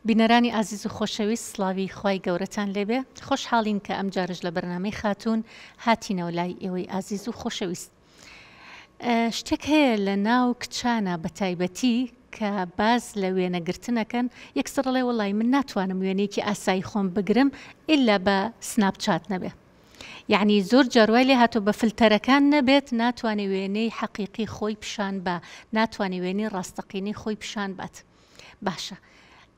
بینەرانی ئازیز و خۆشەویست سڵاوی خوای گەورەتان لێبێ خۆشحاڵین کە ئەمجارەش لە بەرنامەی خاتوون هاتینەوە لای ئێوەی ئازیز و خۆشەویست شتێک هەیە لە ناو کچانە بە تایبەتی کە باز لە وێنەگرتنەکەن یەکسەر ئەڵێ وەڵی من ناتوانم وێنەیەکی ئاسایی خۆم بگرم ئیلا بە سناپچات نەبێ یەعنی زۆر جار وای لێ هاتوە بە فلتەرەکان نەبێت ناتوانێ وێنەی حەقیقی خۆی پیشان با ناتوانێ وێنەی ڕاستەقینەی خۆی پیشان بات باشە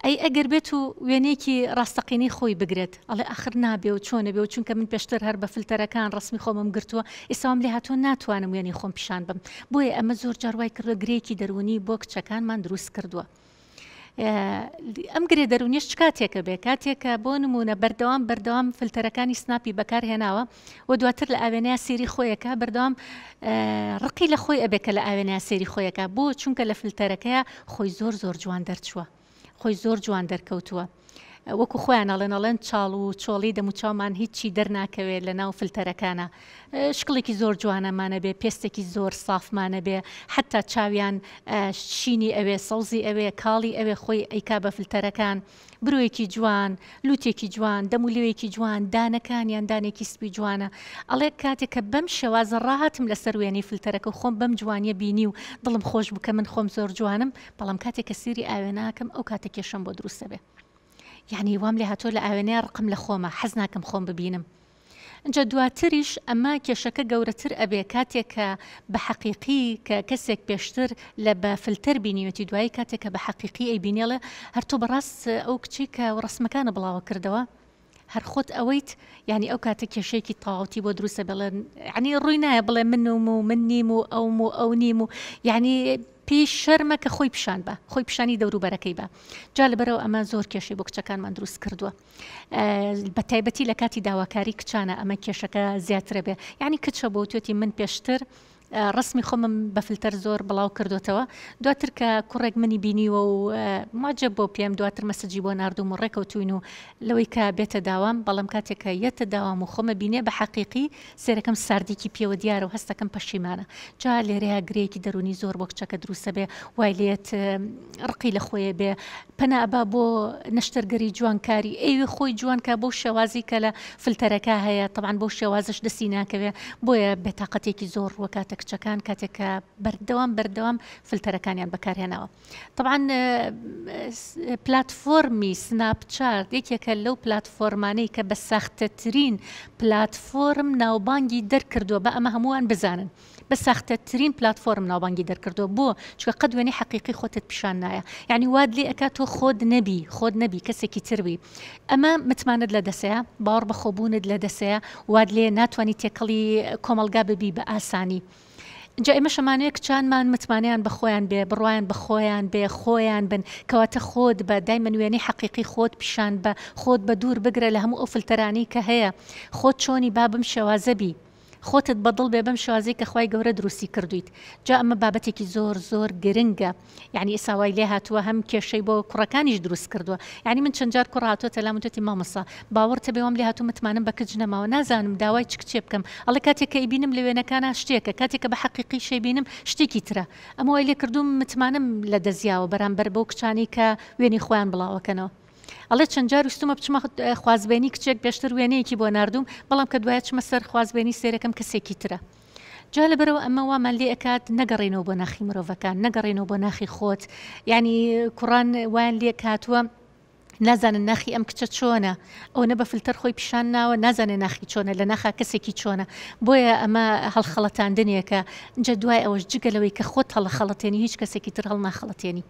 ئەی ئەگەر بێت و وێنەیەکی ڕاستەقینەی خۆی بگرێت ئەڵێ ئاخر نابێ و چۆنە بێ و چونکە من پێشتر هەر بە فلتەرەکان ڕسمی خۆمم گرتووە ئێستا وام لێ هاتووە ناتوانم وێنەی خۆم پیشان بم بۆیە ئەمە زۆر جار وای کردووە گرێیەکی دەروونی بۆ کچەکانمان دروست کردووە. ئەم گرێ دەروونیش چ کاتێکە بێ کاتێکە بۆ نمونە بەردەوام بەردەوام فلتەرەکانی سناپی بەکار هێناوە و دواتر لە ئاوێنەیە سێری خۆیەکە بەردەوام ڕقی لە خۆی ئەبێ کە لە ئاوێنەیە سێری خۆیەکە بۆ چونکە لە فلتەرەکەیە خۆی زۆر زۆر جوان دەرچووە خۆی زۆر جوان دەرکەوتووە. وەکو خۆیان ئەڵێن ئەڵێن چاڵ و چۆڵی دەموچاومان هیچی دەرناکەوێت لە ناو فلتەرەکانە شکڵێکی زۆر جوانەمانە بێ پێستێکی زۆر سافمانە بێ حتا چاویان شینی ئەوێ سەوزی ئەوێ کاڵی ئەوێ خۆی ئەیکا بە فلتەرەکان برۆیەکی جوان لوتێکی جوان دەم و لێوێکی جوان دانەکانیان دانێکی سپی جوانە ئەڵێ کاتێک کە بەم شێوازە ڕاهاتم لەسەر وێنەی فلتەرەکە و خۆم بەم جوانیە بینی و دڵم خۆش بوو کە من خۆم زۆر جوانم بەڵام کاتێک کە سێری ئاوێناکەم ئەو کاتە کێشەم بۆ دروست دەبێ یعنی وام لێ هاتووە لە ئاوێنەیە ڕقم لە خۆمە حەز ناکەم خۆم ببینم ئینجا دواتریش ئەمە کێشەکە گەورەتر ئەبێ کاتێک کە بە حەقیقی کە کەسێک پێشتر لە بە فلتەر بینیوێتی دوایی کاتێک کە بە حەقیقی ئەیبینێ ئەڵێ هەر تۆ بەڕاست ئەو کچەی کە ڕەسمەکانە بڵاوە کردەوە هەر خۆت ئەوەیت یعنی ئەو کاتە کێشەیەکی تەواوتی بۆ دروستە بڵێن یعنی ڕووی نایە بڵێ منم و من نیم و ئەوم و ئەو نیم و یعنی پێی شەرمە کە خۆی پیشان بە خۆی پیشانی دەوروبەرەکەی بە جا لەبەرەوە ئەمە زۆر کێشەی بۆ کچەکانمان دروست کردووە بە تایبەتی لە کاتی داواکاری کچانە ئەمە کێشەکە زیاترە بێ یعنی کچە بۆ توێتی من پێشتر ڕسمی خۆمم بە فلتەر زۆر بڵاو کردوتەوە دواتر کە کوڕێک منی بینیوە و معجب بۆ پێم دواتر مەسجی بۆ ناردوم و ڕێکەوتوین و لەوەی کە بێتە داوام بەڵام کاتێک کە یەتە داوام و خۆمە بینێ بە حەقیقی سێرەکەم ساردیکی پێوە دیارە و هەستەکەم پەشیمانە جا لێرەیە گرێیەکی دەروونی زۆر بۆ کچەکە دروستە بێ وای لێت ڕقی لە خۆیە بێ پەنا ئەبا بۆ نەشتەرگەری جوانکاری ئەیوێ خۆی جوان کا بەو شێوازی کە لە فلتەرەکە هەیە تەبعەن بەو شێوازش دەستی ناکەوێ بۆیە بێتاقەتێکی زۆر ڕووەکاتە کچەکان کاتێک کە بەردەوام بەردەوام فلتەرەکانیان بەکارهێناوە تەبعەن پلاتفۆرمی سناپچات یەکێکە لەو پلاتفۆرمانەی کە بە ساختەترین پلاتفۆرم ناوبانگی دەرکردووە بە ئەمە هەمووان بزانن بە ساختەترین پلاتفۆرم ناوبانگی دەرکردووە بۆ چونکە قەت وێنەی حەقیقی خۆتت پیشان نایە یعنی وات لێ ئەکات تۆ خۆت نەبی خۆت نەبی کەسێکی تر بی ئەمە متمانەت لە دەسەیە باوەڕ بە خۆبوونت لە دەسەیە وات لێ ناتوانانی تێکەڵی کۆمەڵگا ببی بە ئاسانی جا ئێمەش ئەمانەوێ کچانمان متمانەیان بە خۆیان بێ، بڕوایان بە خۆیان بێ، خۆیان بن، کەواتە خۆت بە، دایمەن وێنەی حەقیقی خۆت پیشان بە، خۆت بە دوور بگرە لە هەموو ئەو فلتەرانەی کە هەیە، خۆت چۆنی با بەم شێوازە بی، خۆتت بە دڵ بێ بەم شێوازەی کە خوای گەورە دروستی کردوویت، جا ئەمە بابەتێکی زۆر زۆر گرنگە. یەعنی ئێستا وای لێ هاتووە هەم کێشەی بۆ کوڕەکانیش دروست کردووە یەعنی من چەند جار کوڕ هاتووەتە لام وتوێتی مامۆستا باوەڕت هەبێ وام لێ هاتوو متمانەم بە کچ نەماوە نازانم داوای چ کچێ بکەم ئەڵێ کاتێک کە ئەیبینم لە وێنەکانا شتێکە کاتێک کە بە حەقیقیش ئەیبینم شتێکی ترە ئەمە وای لێ کردووم متمانەم لە دەست یاوە بەرامبەر بەو کچانەی کە وێنەی خۆیان بڵاوەکەنەوە ئەڵێ چەند جار ویستومە بچمە خوازبێنی کچێک پێشتر وێنەیەکی بۆ ناردووم بەڵام کە دوایە چمە سەر خوازبێنی سێرەکەم کەسێکی ترە جا لەبەرئەوە ئەمە وامان لێ ئەکات نەگەڕێینەوە بۆ ناخی مرۆڤەکان نەگەڕێینەوە بۆ ناخی خۆت یعنی کوڕان وایان لێ کاتوە نازانن ناخی ئەم کچە چۆنە ئەوەنە بە فلتەر خۆی پیشان ناوە نازانێ ناخی چۆنە لە ناخا کەسێکی چۆنە بۆیە ئەمە هەڵخەڵەتاندنێکە جا دوای ئەوەش جگە لەوەی کە خۆت هەڵەخەڵەتێنی هیچ کەسێکی تر هەڵناخەڵەتێنی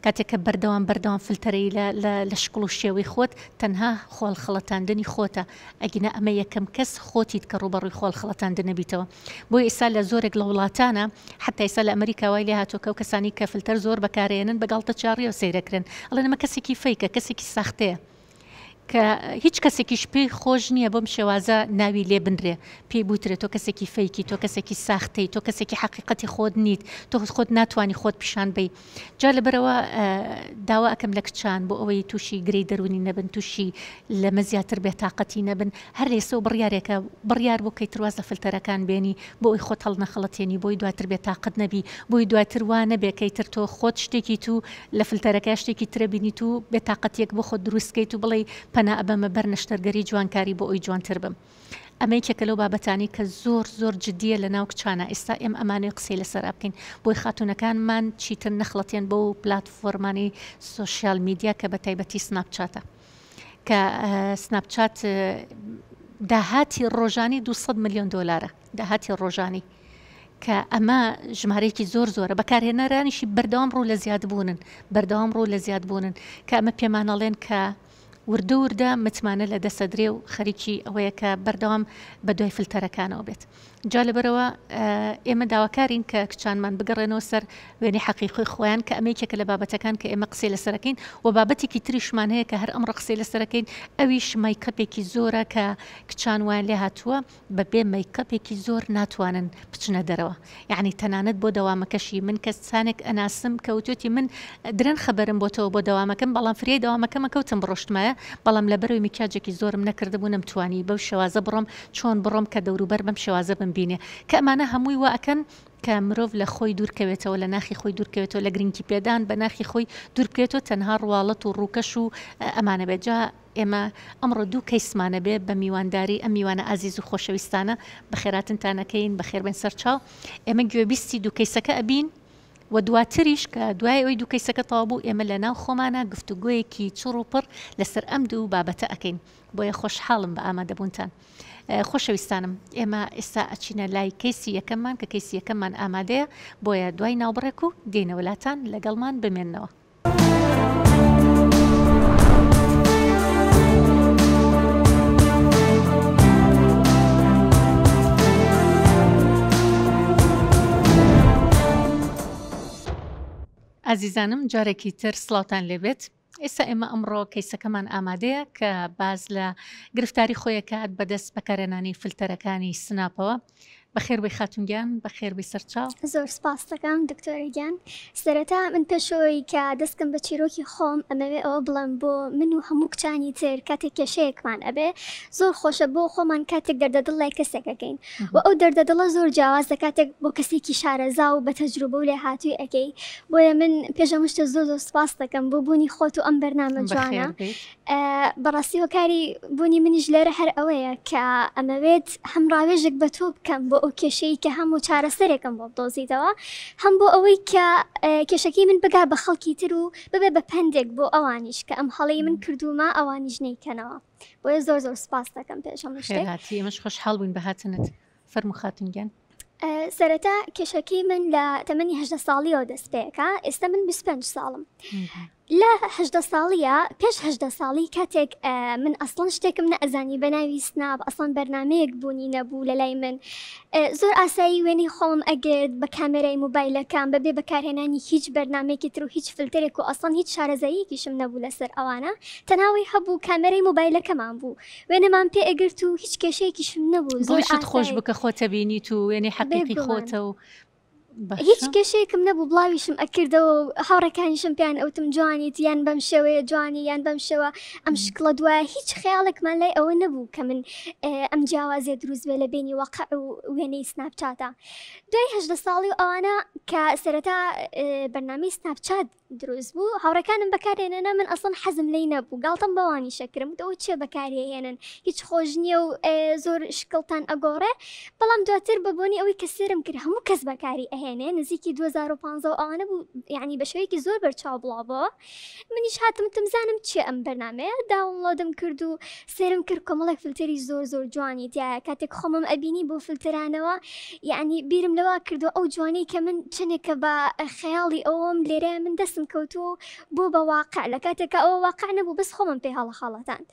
کاتێک کە بەردەوام بەردەوام فلتەرەی لە لە لە شکڵ و شێوەی خۆت تەنها خۆهەڵخەڵەتاندنی خۆتە ئەگینا ئەمە یەکەم کەس خۆتیت کە ڕووبەڕووی خۆهەڵخەڵەتاندن نەبیتەوە بۆیە ئیستا لە زۆرێک لە وڵاتانە حەتا ئیستا لە ئەمریکا وای لێ هاتووە کە ئەو کەسانەی کە فلتەر زۆر بەکارەیەنن بە گاڵتەچاڕیەوە سەیرەکرێن ئەڵێن ئەمە کەسێکی فەیکە کەسێکی ساختەیە. کە هیچ کەسێکیش پێی خۆش نییە بەم شێوازە ناوی لێ بنرێ، پێی بوترێ تۆ کەسێکی فەیکی، تۆ کەسێکی ساختەی، تۆ کەسێکی حەقیقەتی خۆت نیت، تۆ خۆت ناتوانی خۆت پیشان بەی. جا لەبەرئەوە داوا ئەکەم لە کچان بۆ ئەوەی تووشی گرێی دەروونی نەبن، تووشی لەمە زیاتر بێتاقەتی نەبن، هەر لە ئێستەوە بڕیارێکە بڕیار بۆ کەی تر واز لە فلتەرەکان بێنی بۆ ئەوەی خۆت هەڵنەخەڵەتێنی، بۆی دواتر بێتاقەت نەبی، بۆی دواتر وا نەبێ کەی تر تۆ خۆت شتێکیت و لە فلتەرەکە شتێکی ترە بینیت و بێتاقەتیەک بۆ خۆت دروست کەیت و بڵێی پەنا ئەبەمە بەر نەشتەرگەری جوانکاری بۆ ئەوی جوانتر بم. ئەمە یەکێکە لەو بابەتانەی کە زۆر زۆر جدیە لە ناو کچانا ئێستا ئێمە ئەمانەوێ قسەی لەسەرا بکەین بۆی خاتوونەکانمان چیتر نەخڵەتێن بەو پلاتفۆرمانەی سۆشیال میدیا کە بە تایبەتی سناپچاتە کە سناپچات داهاتی ڕۆژانی 200 ملیۆن دۆلارە داهاتی ڕۆژانی کە ئەمە ژمارەیەکی زۆر زۆرە بەکارهێنەرانیشی بەردەوام ڕوو لە زیادبوونن بەردەوام ڕوو لە زیادبوونن کە ئەمە پێمانەڵێن کە وردە وردە متمانە لە دەسەدرێ و خەریکی ئەوەیە کە بەردەوام بە دوای فلتەرەکانەوە بێت جا لەبەرەوە ئێمە داواکارین کە کچانمان بگەڕێنەوە سەر وێنەی حەقیقی خۆیان کە ئەمە یەکێکە لە بابەتەکان کە ئێمە قسەی لەسەرەکەین و بابەتێکی تریشمان هەیە کە هەر ئەمڕۆ قسەی لەسەرەکەین ئەویش مەیکەپێکی زۆرە کە کچان وایان لێ هاتووە بەبێ مەیکەپێکی زۆر ناتوانن بچنە دەرەوە یەعنی تەنانەت بۆ دەوامەکەشی من کەسانێک ئەناسم کە وتوێتی من درەن خەبەرم بۆتەوە بۆ دەوامەکەم بەڵام فریای دەوامەکەم ئەکەوتم بڕۆشتمایە بەڵام لەبەرەوەی میکیاجێکی زۆرم نەکردبوو نەمتوانی بەو شێوازە بڕۆم چۆن بڕۆم کە دەوروبەر بەم شێوازە بمبینێ کە ئەمانە هەمووی وا ئەکەن کە مرۆڤ لە خۆی دوورکەوێتەوە لە ناخی خۆی دوورکەوێتەوە لە گرنگی پێدان بە ناخی خۆی دووربکەوێتەوە تەنها ڕواڵەت و ڕووکەش و ئەمانە بێت جا ئێمە ئەمڕۆ دوو کەیسمان ئەبێ بە میوانداری ئەم میوانە ئازیز و خۆشەویستانە بەخێراتنتان ئەکەین بەخێربێن سەرچاو ئێمە گوێبیستی دوو کەیسەکە ئەبین و دواتریش کە دوای ئەوەی دوو کەیسەکە تەواو بوو ئێمە لە ناو خۆمانە گفتوگۆیەکی چڕ و پڕ لەسەر ئەم دوو بابەتە ئەکەین بۆیە خۆشحاڵم بە ئامادەبوونتان خۆشەویستانم ئێمە ئێستا ئەچینە لای کەیسی یەکەممان کە کەیسی یەکەممان ئامادەیە بۆیە دوای ناوبڕێک و دێینەوە لاتان لەگەڵمان بمێننەوە. ئازیزانم جارێکی تر سڵاوتان لێبێت ئێستا ئێمە ئەمڕۆ کەیسەکەمان ئامادەیە کە باز لە گرفتاری خۆیەکات بەدەست بەکارێنانی فلتەرەکانی سناپەوە بەخێر بێی خاتوون گیان، بەخێر بێی سەرچاو. زۆر سپاست دەکەم دکتۆرە گیان. سەرەتا من پێش ئەوەی کە دەست کەم بە چیرۆکی خۆم ئەمەوێ ئەوە بڵێم بۆ من و هەموو کچانی تر کاتێک کێشەیەکمان ئەبێ زۆر خۆشە بۆ خۆمان کاتێک دەردە دڵ لای کەسێک ئەکەین و ئەو دەردە دڵە زۆر جیاوازە کاتێک بۆ کەسێکی شارەزا و بە تەجروبە و لێهاتووی ئەکەی بۆیە من پێش هەموو شتێ زۆر زۆر سپاست دەکەم بۆ بوونی خۆت و ئەم بەرنامە جوانە. بەخێر بێیت. بەڕاستی هۆکاری بوونی منیش لێرە هەر ئەوەیە کە ئەمەوێت هەم ڕاوێژێک بە تۆ بکەم بۆ ئەو کێشەی کە هەم و چارەسەرێکم بۆ بدۆزیتەوە هەم بۆ ئەوەی کە کێشەکەی من بگا بە خەڵکی تر و ببێ بە پەندێک بۆ ئەوانیش کە ئەم هەڵەی من کردوومە ئەوانیش نەیکەنەوە بۆیە زۆر زۆر سپاس دەکەم پێش هەموو شتێک. خێرهاتی ئێمەش خۆشحاڵ بووین بە هاتنت فەرموو خاتوون گیان. سەرەتا کێشەکەی من لە تەمەنی هەژدە ساڵیەوە دەست پێکا ئێستا من 25 ساڵم لە هەژدە ساڵیە پێش هەژدە ساڵی کاتێک من ئەسڵەن شتێکم نەئەزانی بە ناوی سناپ ئەسڵەن بەرنمەیەک بوونی نەبوو لە لای من زۆر ئاسایی وێنەی خۆمم ئەگرت بە کامێرای موبایلەکەم بەبێ بەکارهێنانی هیچ بەرنمەیەکی تر و هیچ فلتەرێک و ئەسڵەن هیچ شارەزاییەکیشم نەبوو لەسەر ئەوانە تەنها ئەوەی هەبوو کامێرای موبایلەکەمان بوو وێنەمان پێ ئەگرت و هیچ کێشەیەکیشم نەبوو زۆر دڵیشت خۆش ئاسایی بوو کە خۆتە بینیت و وێنەی حەقیقی بێگومان خۆتە و هیچ باشە کێشەیەکم نەبوو بڵاویشم ئەکردەوە و هاوڕێکانیشم پێیان ئەوتم جوانیت یان بەم شێوەیە جوانی یان بەم شێوە ئەم شکڵە دوایە هیچ خەیاڵێکمان لای ئەوە نەبوو کە من ئەم جیاوازیە دروست بێ لە بینی واقع و وێنەی سناپچاتا دوای هەژدە ساڵی و ئەوانە کە سەرەتا بەرنامەی سناپچات دروست بوو هاوڕێکانم بەکارێنەنە من ئەسڵەن حەزم لی نەبوو گاڵتەم بەوانی شەکرم ئەوە چیە بەکارێهێنن هیچ خۆش نییە و زۆر شکڵتان ئەگۆڕێ بەڵام دواتر بە بۆنی ئەوەی کە سێرم کرد هەموو کەس بەکاری ئەهێنێ نزیکی 2015 و ئەوانە بوو یعنی بە شێوەیەکی زۆر بەرچاو بڵاوبەوە منیش هاتم وتم زانم چیە ئەم بەرنامەیە داونلۆدم کرد و سێرم کرد کۆمەڵێک فلتەری زۆر زۆر جوانی تایە کاتێک خۆمم ئەبینی بۆ فلتەرانەوە یعنی بیرم لەوە کردو ئەو جوانی کە من چەندێکە بە خەیاڵی ئەوم لێرە من دەستم. دەستم کەوتووە و بوو بە واقع لە کاتێکا ئەوە واقع نەبوو بەس خۆمم پێ هەڵەخەڵەتاند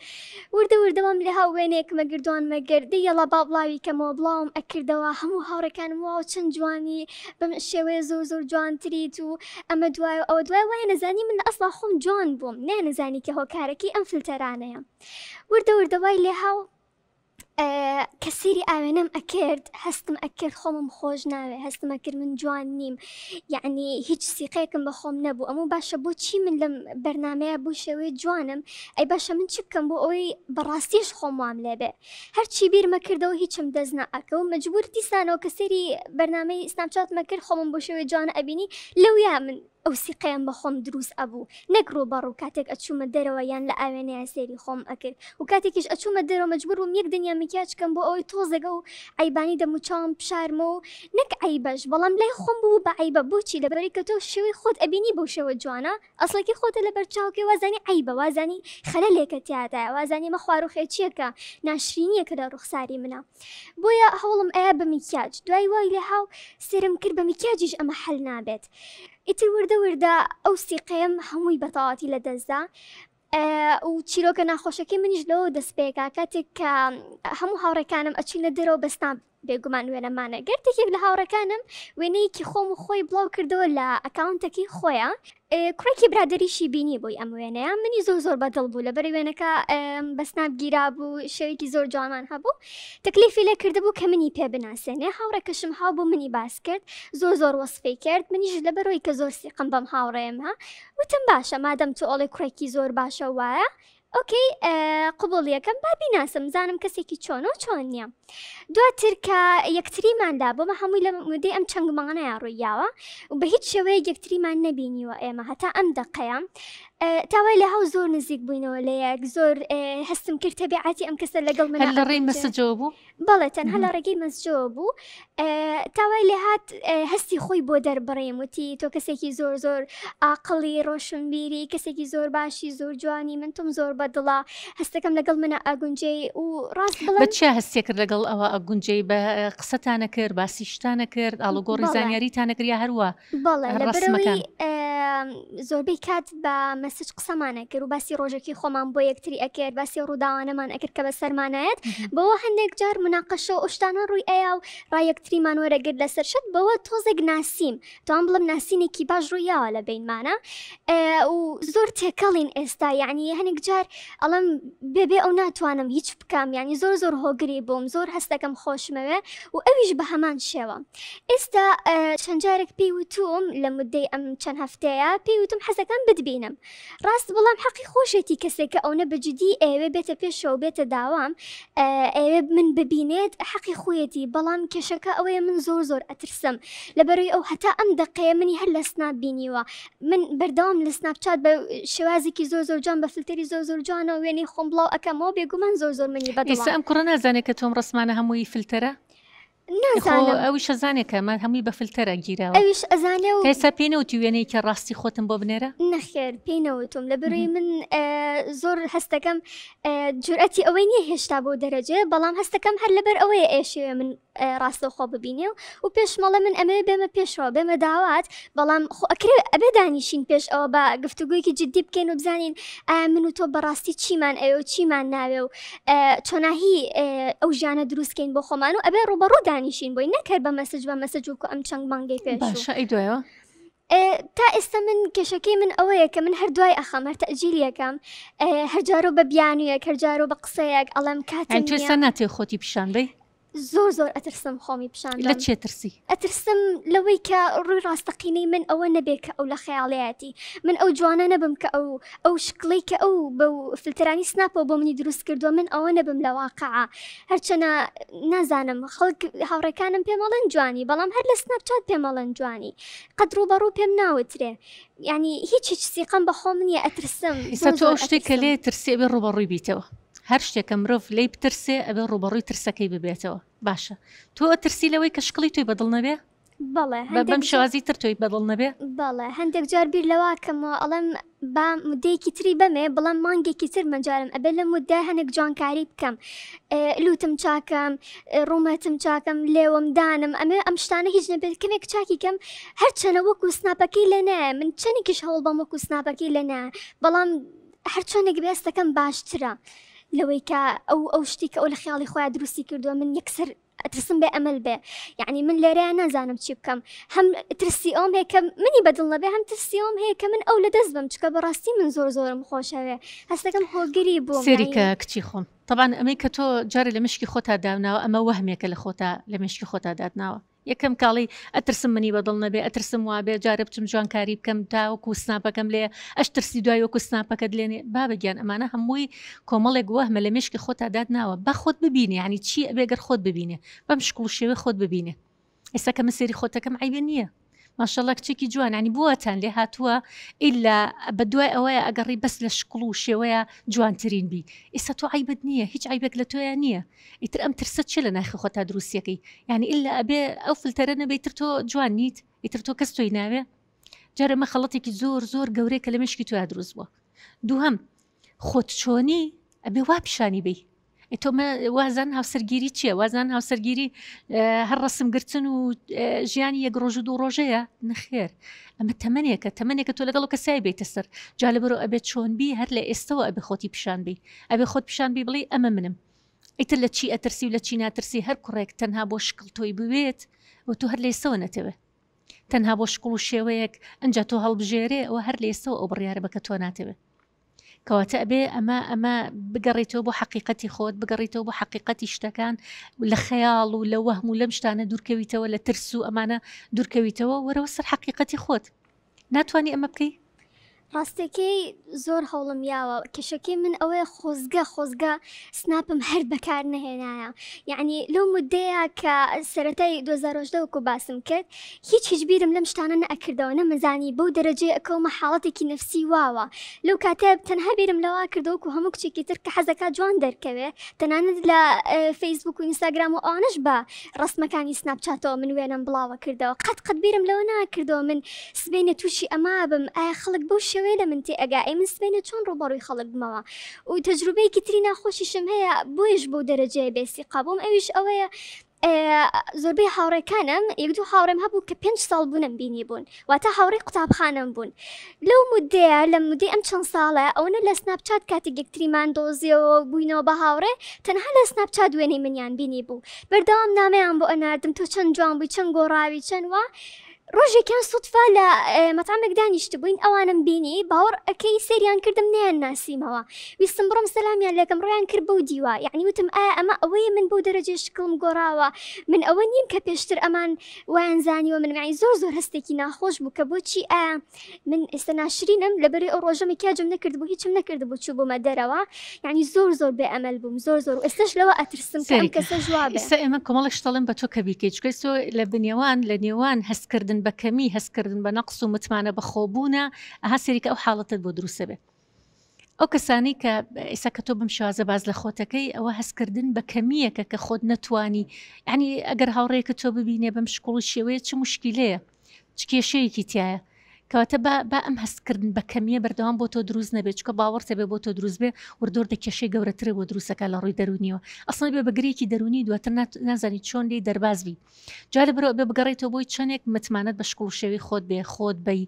وردە وردە وام لێها وێنەیەکم ئەگرت دوانم ئەگرت دەی یەڵا با بڵاوی کەمەوە بڵاوم ئەکردەوە هەموو هاوڕێکانم واو چەند جوانی بەم شێوەیە زۆر زۆر جوانتریت و ئەمە دوای و ئەوە دوای وایانەزانی من لە ئەسڵا خۆم جوان بووم نەیانەزانی کە هۆکارەکەی ئەم فلتەرانەیە وردە وردە وای لێها و کە سەیری ئاوێنەم ئەکرد هەستم ئەکرد خۆمم خۆش ناوێ هەستم ئەکرد من جوان نیم یعنی هیچ سیقەیەکم بە خۆم نەبوو ئەمە باشە بۆچی من لەم بەرنمەیە بۆ شێوەی جوانم ئەی باشە من چی بکەم بۆ ئەوەی بەڕاستیش خۆم وام لێبێ هەرچی بیرمە کردەوە هیچم دەست ناکە و مەجبور دیسانەوە کە سەیری بەرنمەی سناپچاتمە کرد خۆمم بۆ شێوەی جوانە ئەبینی لەویا من ئەو سیقەیەم بە خۆم دروست ئەبوو نەک ڕووبەڕوو کاتێک ئەچوومە دەرەوە یان لە ئاوێنەیا سەیری خۆم ئەکرد و کاتێکیش ئەچوومە دەرەوە مەجبور بووم یەک دنیا میکیاج کەم بۆ ئەوەی تۆزێک ئەو عەیبانەی دەموچاوم بشارمەوە و نەک عەیبەش بەڵام لای خۆم ببوو بە عەیبە بۆچی لەبەرئەوەی کە تۆ شێوەی خۆت ئەبینی بەو شێوە جوانە ئەسڵەکەی خۆتە لەبەر چاوکەی وازانی عەیبە وازانی خەلەلێکە تیادایە وازانی ئەمە خواروخێچیەکە ناشرینیەکە لە ڕوخساری منە بۆیە هەوڵم ئەیا بە میکیاج دوای وای لێها و سەیرم کرد بە میکیاجیش ئەمە حەل نابێت ئیتر وردە وردە ئەو سیقەیەم هەمووی بەتەواتی لەدەستدا و چیرۆکە ناخۆشەکەی منیش لەوە دەست پێکا کاتێک کە هەموو هاوڕێکانم ئەچینە دەرەوە بەسناپ بێگومان وێنەمانە گرت یەکێک لە هاوڕێکانم وێنەیەکی خۆم و خۆی بڵاو کردەوە لە ئەکاونتەکەی خۆیان کوڕێکی برادەریشی بینی بۆی ئەم وێنەیە منی زۆر زۆر بەدڵ بوو لەبەر وێنەکە بە سناپ گیرا بوو شێوەیەکی زۆر جوانمان هەبوو تەکلیفی لێ کردبوو کە منی پێ بناسێنێ هاوڕێکەشم هاو بۆ منی باس کرد زۆر زۆر وەسفی کرد منیش لەبەرەوەی کە زۆر سیقم بەم هاوڕێمە وتم باشە مادەم تۆ ئەڵێ کوڕێکی زۆر باشە وایە ئۆکەی قبوڵیەکەم با بیناسم زانم کەسێکی چۆنە و چۆن نییە دواتر کە یەکتریمان دا بۆمە هەمووی لە مدەی ئەم چەند مانگەیە ڕوویاوە و بە هیچ شێوەیەک یەکتریمان نەبینیوە ئێمە هەتا ئەم دەقەیە تاوای لە هەو زۆر نزیک بووینەوە لە یەک زۆر هەستم کرد تەبیعەتی ئەم کەسە لەگەڵ من لە ڕێی مەسجەوە بوو بەڵێ تەنها لە ڕێگەی مەسجەوە بوو تا وای لێهات هەستی خۆی بۆ دەربڕیم وتی تۆ کەسێکی زۆر زۆر ئاقڵی ڕۆشنبیری کەسێکی زۆر باشی زۆر جوانی من تۆم زۆر بەدڵە هەستەکەم لەگەڵ منە ئەگونجێی و ڕاست بڵێم بە چیا هەستێ کرد لەگەڵ ئەوە ئەگونجێی بە قسەتانە کرد باسی شتانە کرد ئاڵوگۆڕی زانیاریتانە کرد یا هەروا بەڵێ لەبەرئەوەی زۆربەی کات بە مەسج قسەمان ئەکرد و باسی ڕۆژەکی خۆمان بۆ یەکتری ئەکرد باسی ڕووداوانەمان ئەکرد کە بەسەرمانایەت بەوە هەندێک جار مناقەشە و شتانە ڕووی ئەیا و ڕای یەکتریمان وەرەگرت لەسەر شت بەوە تۆزێک ناسیم توان بڵم ناسینێکی باش ڕوویاوە لە بینمانە و زۆر تێکەڵین ئێستا یعنی هەنێک جار ئەڵم بێبێ ئەو ناتوانم هیچ بکەم یعنی زۆر زۆر هۆگری بووم زۆر هەستەکەم خۆشمەوێ و ئەویش بە هەمان شێوە ئێستا چەند جارێک پێی وتووم لە مدەی ئەم چەند هەفتەیە پێی وتم حەزەکەم بتبینم ڕاست بڵام حەقی خۆشێتی کەسێک کە ئەونە بە جدی ئەیەوێ بێتە پێشەوە بێتە داوام ئەیەوێ من ببینێت حەقی خۆیەتی بەڵام کێشەکە ئەوەیە من زۆر زۆر ئەترسم لەبەرەی ئەو هەتا ئەم دەقەیە منی هەر لە سناپ بینیوە من بەردەوام لە سناپچات بە شێوازێکی زۆر زۆر جوان بە فلتەری زۆر زۆر جوانەوە وێنەی خۆم بڵاو ئەکەمەوە بێگومان زۆر زۆر منی بەدڵە ئێستا ئەم کوڕە نازانێت کە تۆم ڕسمانە هەمووی فلتەرە؟ نازانم ئەویش ئەزانێ کە ئەمە هەمووی بە فلتەرە گیراوە ئەویش ئەزانێ و تا ئێستا پێی نەوتی وێنەیەکی ڕاستی خۆتم بۆ بنێرە؟ نەخێر پێی نەوتوم لەبەرئەوەی من زۆر هەستەکەم جورئەتی ئەوەی نییە هێشتا بۆ دەرەجەیە بەڵام هەستەکەم هەر لەبەر ئەوەیە ئێشەوێ من ڕاستەوخۆ ببینێ و و پێشمەڵێ من ئەمەوێ بێمە پێشەوە بێمە داوات بەڵام خۆ ئەکرێ ئەبێ دانیشین پێش ئەوە بە گفتوگۆیەکی جدی بکەین و بزانین ئایا من و تۆ بەڕاستی چیمان ئەوێ و چیمان ناوێ و چۆناهی ئەو ژیانە دروست کەین بۆ خۆمان و ئەبێ ڕووبەڕوو دانیشین بۆی نەک هەر بە مەسج بە مەسج وەکو ئەم چەند مانگەی پێشوو. باشە ئەی دوایەوە؟ تا ئێستا من کێشەکەی من ئەوەیە کە من هەر دوای ئەخەم هەر تەئجیلی ئەکەم هەر جارۆ بە بیانوویەک هەر جارۆ بە قسەیەک ئەڵێم کاتم یانی تۆ ئێستا نییە. ناتەوێ خۆتی پیشان بەی؟ زۆر زۆر ئەترسم خۆمی پیشان لە بەم. چێ ترسی؟ ئەترسم لەوەی کە ڕووی ڕاستەقینەی من ئەوە نەبێ کە ئەو لە خەیاڵیایەتی من ئەو جوانە نەبم کە ئەو ئەو شکڵەی کە ئەو بە فلتەرانی سناپەوە بۆ منی دروست کردووە من ئەوە نەبم لە واقعا هەرچەنە نازانم خەڵک هاوڕێکانم پێم ئەڵێن جوانی بەڵام هەر لە سناپ چات پێم ئەڵێن جوانی قەت ڕووبەڕوو پێم ناوترێ یعنی هیچ هیچ سیقەم بە خۆم نییە ئەترسم ئیستا زۆر تۆ زۆر ئەو شتێک کە ئەترسم. لێ ترسی ئەبێ ڕووبەڕووی بیتەوە هەر شتێکە مرۆڤ لێی بترسێ ئەبێ ڕووبەڕووی ترسەکەی ببێتەوە باشە تۆ ئەترسی لەوەی کە شکڵی تۆی بەدڵ نەبێ؟ بەڵێ بەم شێوازی تر تۆی بەدڵ نەبێ؟ بەڵێ هەندێک جار بیر لەوە کەمەوە ئەڵێم با مدەیەکی تری بەمێ بڵێم مانگێکی تر مەجارم ئەبێ لە مدە هەنێک جوانکاری بکەم لوتم چاکەم ڕوومەتم چاکەم لێوم دانم ئەمێ ئەم شتانە هیچ نەبێت کەمێک چاکی کەم هەرچەنە وەکو سناپەکەی لێ نایە من چەنێکیش هەوڵ بەم وەکو سناپەکەی لێ نایە بەڵام هەرچۆنێک بێ هەستەکەم باشترە لەوەی کە ئەو ئەو شتی کە ئەو لە خیاڵی خۆیان دروستی کردووە من یەکسەر ئەترسم بێ ئەمەل بێ یعنی من لێرەیان نازانم چی بکەم هەم ترسی ئەوم هەیە کە منی بەدڵ نەبێ هەم ترسی ئەوم هەیە کە من ئەو لە دەست بم چکە بەڕاستی من زۆر زۆرم خۆشەوێ هەستەکەم هۆگری بووم سێری کە کچی خۆم تەبان ئەمەی کە تۆ جارێ لە مشکی خۆتا داوناوە ئەمە وەهمێکە لە خۆتا لە مشکی خۆتا دادناوە یەکەم کاڵی ئەترسم منی بەدڵ نەبێ ئەترسم وابێ جارێ بچم جوانکاری بکەم تا وەکو سناپەکەم لێ ئەش ترسی دوای وەکو سناپەکەت لێنێ بابە گیان ئەمانە هەمووی کۆمەڵێک وەهمە لە مێشکی خۆتا داتناوە با خۆت ببینی یعنی چی ئەبێ گەر خۆت ببینێ بەم شکڵ و شێوەی خۆت ببینێ ئێستا کە من سێری خۆتەکەم عیبە نییە ماشەڵا کچێکی جوان ینی بووەتان لێ هاتووە ئیلا بە دوای ئەوەیە ئەگەڕی بەس لە شکڵ و شێوەیە جوانترین بی ئێستا تۆ عیبت نییە هیچ عیبێک لە تۆیان نییە ئیتر ئەم ترسە چیە لە ناخی خۆتا دروستیەکەی یعنی ئللا ئەبێ ئەو فلتەرە نەبێ ئیتر تۆ جوان نیت ئیتر تۆ کەس تۆی ناوێ جارە مە خەڵەتێکی زۆر زۆر گەورەیە کە لە مشکی تۆیا دروست بووە دووهەم خۆت چۆنی ئەبێ وا پیشانی بی تۆ وازان هاوسەرگیری چییە وازان هاوسەرگیری هەر ڕسم گرتن و ژیانی یەک ڕۆژ و دوو ڕۆژەیە نەخێر ئەمە تەمەنێکە تەمەنێکە تۆ لەگەڵ کەسای بێتە سەر جا لەبەرەوە ئەبێت چۆن بی هەر لە ئێستەوە ئەبێ خۆتی پیشان بی ئەبێ خۆت پیشان بی بڵێی ئەمە منم ئیتر لە چی ئەترسی و لە چی ناترسی هەر کوڕێک تەنها بۆ شکڵ تۆی بوێت و تۆ هەر لە ئێستەوە نەتەوێ تەنها بۆ شکڵ و شێوەیەک ئەجا تۆ هەڵبژێرێ ئەوە هەر لە ئێستەوە ئەو بڕیارە بە کە تۆ ناتەوێ کەواتە ئەبێ ئەمە ئەمە بگەڕیتەوە بۆ حەقیقەتی خۆت بگەڕیتەوە بۆ حەقیقەتی شتەکان لە خەیاڵ و لە وەهم و لەم شتانە دوورکەویتەوە لە ترس و ئەمانە دوورکەویتەوە وەرەوە سەر حەقیقەتی خۆت ناتوانی ئەمە بکەی؟ ڕاستەکەی زۆر هەوڵم یاوە کێشەکەی من ئەوەیە خۆزگە خۆزگە سناپم هەر بەکار نەهێنایە یعنی لەو مدەیە کە سەرەتای 2010 وەکو باسم کرد هیچ هیچ بیرم لەم شتانە نەئەکردەوە نەمەزانی بەو دەرەجەیە ئەکەومە حاڵەتێکی نەفسی واوە لەو کاتە تەنها بیرم لەوە کردەوە وەکو هەموو کچێکی تر کە حەزەکات جوان دەرکەوێ تەنانەت لە فەیسبوک و ئینستاگرام و ئەوانەش بە ڕەسمەکانی سناپچاتەوە من وێنەم بڵاوە کردەوە قەت قەت بیرم لەوە ناکردەوە من سبەینێ تووشی ئەمە بم ئایا خەڵک بەو شێوەیە لە من تێ ئەگا ئەی من سبەینێ چۆن ڕووبەڕووی خەڵک بمەوە و تەجروبەیەکی تری ناخۆشیشم هەیە بۆیش بەو دەرەجەیە بێ سیقە بووم ئەویش ئەوەیە زۆربەی هاوڕێکانم یەک دوو هاوڕێم هەبوو کە پێنج ساڵ بوونم بینی بوون واتە هاوڕێی قوتابخانەم بوون لەو مودەیە لە مودەی ئەم چەند ساڵە ئەوەنە لە سناپچات کاتێک یەکتریمان دۆزیەوە بووینەوە بە هاوڕێ تەنها لە سناپچات وێنەی منیان بینی بوو بەردەوام نامەیان بۆ ئەناردم تۆ چەند جوان بووی چەند گۆڕاوی چەند وا ڕۆژێکیان سوتفە لە مەتعەمێک دانیشتبووین ئەوانم بینی باوەڕ ئەکەی سەیریان کردم نەیان ناسیمەوە ویستم بڕۆم سەلامیان لێکەم ڕۆیان کرد بەو دیوە یعنی وتم ئایا ئەمە ئەوەیە من بەو دەرەجەی شکڵم گۆڕاوە من ئەوە نیم کە پێشتر ئەمان وایان زانیوە من یعنی زۆر زۆر هەستێکی ناخۆش بوو کە بۆچی ئایا من ئێستا ناشرینم لەبەری ئەو ڕۆژە مکیاجم نەکردبوو هیچم نەکردبوو چوو بوومە دەرەوە یعنی زۆر زۆر بێ ئەمەل بووم زۆر زۆر و ئێستاش لەوە ئەترسم کە ئەم کەسە ژوا بێ. ئێستا ئێمە کۆمەڵێک شت ئەڵێم بە تۆ کە بیکەی چونکە ئێستا لە بنێوان لە نێوان هەستکردن بە کەمی هەستکردن بە نەقس و متمانە بەخۆبوونە ئەها سەیری کە ئەو حاڵەتەت بۆ دروست ئەبێ ئەو کەسانەی کە ئێستا کە تۆ بەم شێوازە باس لە خۆتەکەی ئەوە هەستکردن بە کەمییەکە کە خۆت نەتوانی یعنی ئەگەر هاوڕێیەکە تۆ ببینێ بەم شکڵ و شێوەیە چ مشکیلەیە چ کێشەیەکی تایە کەواتە با با ئەم هەستکردن بە کەمیە بەردەوام بۆ تۆ دروست نەبێت چکە باوەڕت هەبێ بۆ تۆ دروست بێ وردۆردە کێشەی گەورەترە بۆ دروستەکە لە ڕووی دەروونیەوە ئەسڵەن بێ بەگرێکی دەروونی دواتر نازانی چۆن لێی دەرباز بی جا لە برۆ بێ بگەڕێیتەوە بۆی چەندێک متمانەت بە شکڵ و شێوەی خۆت بێ خۆت بی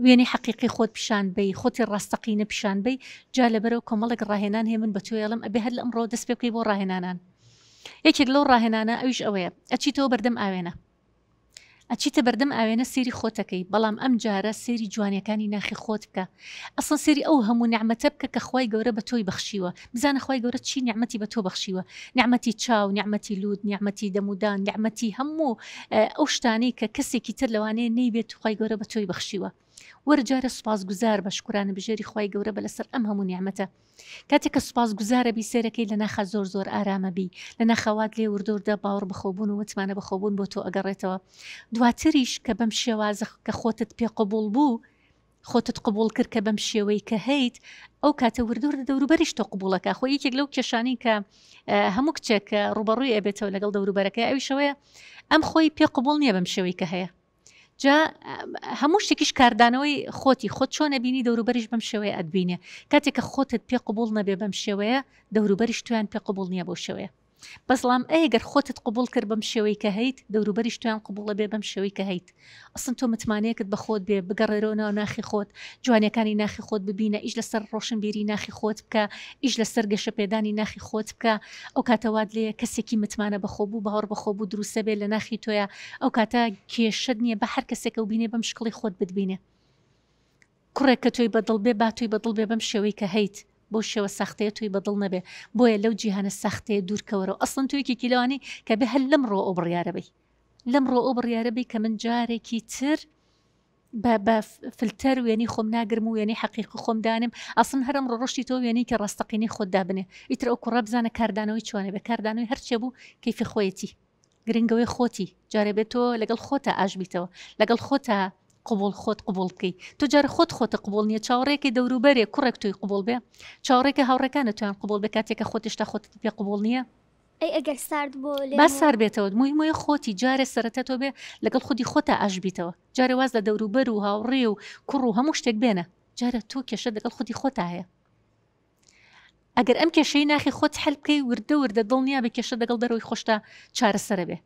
وێنەی حەقیقی خۆت پیشان بی خۆتی ڕاستەقینە پیشان بی جا لەبەرەوە کۆمەڵێک ڕاهێنان هەیە من بە تۆ ئەڵێم ئەبێ هەر لە ئەمڕۆ دەست پێ بکەی بۆ ڕاهێنانان یەکێک لەو ڕاهێنانە ئەویش ئەوەیە ئەچیتەوە بەردەم ئاوێنە ئەچیتە بەردەم ئاوێنە سەیری خۆتەکەی بەڵام ئەم جارە سەیری جوانیەکانی ناخی خۆت بکە ئەسڵەن سەیری ئەو هەموو نیعمەتە بکە کە خوای گەورە بە تۆی بەخشیوە بزانە خوای گەورە چی نیعمەتی بە تۆ بەخشیوە نیعمەتی چاو نیعمەتی لوت نیعمەتی دەمودان نیعمەتی هەموو ئەو شتانەی کە کەسێکی تر لەوانەیە نەیبێت خوای گەورە بە تۆی بەخشیوە وەرە جارە سوپاسگوزار بە شوکرانە بژێری خوای گەورە بە لەسەر ئەم هەموو نیعمەتە کاتێک کە سوپاس گوزارە بی سێرەکەی لە ناخا زۆر زۆر ئارامە بی لە ناخا وات لێ وردوردە باوەڕ بەخۆبوون و متمانە بەخۆبوون بۆ تۆ ئەگەڕێتەوە دواتریش کە بەم شێوازە کە خۆتت پێ قبوڵ بوو خۆتت قبوڵ کرد کە بەم شێوەی کە هەیت ئەو کاتە وردوردە دەوروبەریش تۆ قبوڵەکە خۆ یەکێک لەو کێشانی کە هەموو کچێک ڕوبەڕووی ئەبێتەوە لەگەڵ دەوروبەرەکەی ئەویشەوەیە ئەم خۆی پێ قبوڵ نییە بەم شێوەی کە هەیە. جا هەموو شتێکیش کاردانەوەی خۆتی خۆت چۆن ئەبینی دەوروبەریش بەم شێوەیە ئەتبینێ کاتێک کە خۆتت پێ قبوڵ نەبێ بەم شێوەیە دەوروبەریش تۆیان پێ قبوڵ نییە بەو شێوەیە بەسڵام ئەگەر خۆتت قبوڵ کرد بەم شێوەی کە هەیت دەوروبەریش تۆیان قبوڵە بێ بەم شێوەی کە هەیت ئەسڵەن تۆ متمانەیەکت بە خۆت بێ بگەڕێرەوە ناو ناخی خۆت جوانیەکانی ناخی خۆت ببینە ئیش لەسەر ڕۆشنبیری ناخی خۆت بکە ئیش لەسەر گەشەپێدانی ناخی خۆت بکە ئەو کاتە وات لێیە کەسێکی متمانە بەخۆبوو باوەڕ بەخۆبوو دروستە بێ لە ناخی تۆیا ئەو کاتە کێشەت نییە بە هەر کەسێک ئەو بینێ بەم شکڵی خۆت بتبینێ کوڕێک کە تۆی بەدڵ بێ با تۆی بەدڵ بێ بەم شێوەی کە هەیت بەو شێوە ساختەیە تۆی بەدڵ نەبێ بۆیە لەو جیهانە ساختەیە دوور کەوەرەوە ئەسڵەن تۆ یەکێکی لەوانەی کە بێ هەر لەمڕۆ ئەو بڕیارە بەی لەمڕۆ ئەو بڕیارە بەی کە من جارێکی تر بە بە فلتەر وێنەی خۆم ناگرم و وێنەی حەقیقی خۆم دانێم ئەسڵەن هەر ئەمڕۆ ڕۆشتی تۆ وێنەی کە ڕاستەقینەی خۆت دابنێ ئیتر ئەو کوڕە بزانە کاردانەوەی چۆنە بێ کاردانەوەی هەرچێ بوو کەیفی خۆیەتی گرنگەوەی خۆتی جارێ بێت تۆ لەگەڵ خۆتا ئاش بیتەوە لەگەڵ خۆتا قبول خۆت قبول بکەی تۆ جارە خۆت خۆتە قبول نییە چاوەڕێکی دەوروبەرێ کوڕێک تۆی قبول بێ چاوەڕێکە هاوڕێکانە تویان قبول بێ کاتێکە خۆت هێشتا خۆتت پێ قبول نییە ئەی ئەگەر سارد بۆ لێم با سار بێتەوە موهیمەیە خۆتی جارێ سەرەتا تۆ بێ لەگەڵ خودی خۆتا ئاش بیتەوە جارێ واز لە دەوروبەر و هاوڕێ و کوڕ و هەموو شتێک بێنە جارە تۆ کێشە لەگەڵ خودی خۆتا هەیە ئەگەر ئەم کێشەی ناخی خۆت حل بکەی وردە وردە دڵنیا بە کێشە دەگەڵ دەرەوەی خۆشتا چارەسەرە بێ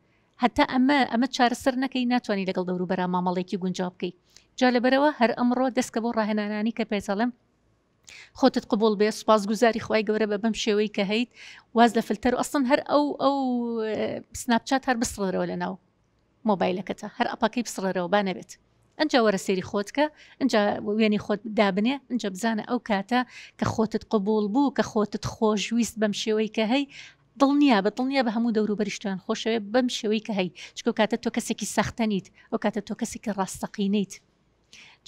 هەتا ئەمە ئەمە چارەسەر نەکەی ناتوانانی لەگەڵ دەوروبەرا مامەڵێکی گونجاو بکەی جا لەبەرەوە هەر ئەمڕۆ دەستکە بۆ ڕاهێنانانی کە پێتەڵێم خۆتت قبوڵ بێ سوپاس گوزاری خوای گەورە بە بەم شێوەی کە هەیت واز لە فلتەر و ئەسڵەن هەر ئەو ئەو سناپچات هەر بسڕەرەوە لە ناو مۆبایلەکەتە هەر ئەپەکەی بسڕەرەوە با نەبێت ئەجا وەرە سێری خۆت کە ئەجا وێنی خۆت دابنێ ئەجا بزانە ئەو کاتە کە خۆتت قبول بوو کە خۆتت خۆشویست بەم شێوەی کە هەی دڵنیا بە دڵنیا بە هەموو دەوروبەریشتیان خۆشەوێ بەم شێوەی کە هەی چکە کاتە تۆ کەسێکی ساختەنیت ئەو کاتە تۆ کەسێکی ڕاستەقینەیت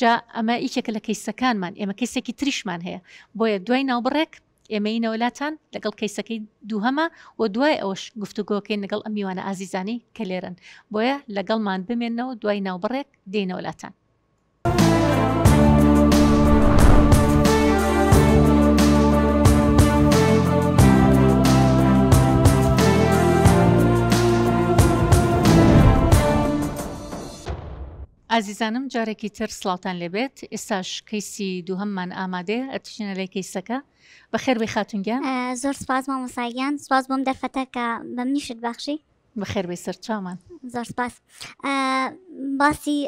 جا ئەمە یەکێکە لە کەیسەکانمان ئێمە کەیسێکی تریشمان هەیە بۆیە دوای ناوبڕێک ئێمەینەوە لاتان لەگەڵ کەیسەکەی دووهەمە و دوای ئەوەش گفتوگۆکەین لەگەڵ ئەم میوانە ئازیزانەی کە لێرەن بۆیە لەگەڵمان بمێنەوە دوای ناوبڕێک دێینەوە لاتان. ئازیزانم جارێکی تر سڵاوتان لێبێت ئێستاش کەیسی دووهەممان ئامادەیە ئەتچینە لای کەیسەکە بەخێر بێی خاتون گیان. زۆر سپاس مامۆستا گیان سپاس بۆم دەرفەتە کە بە منیشت بەخشی. بەخێر بێی سەرچاومان. زۆر سپاس باسی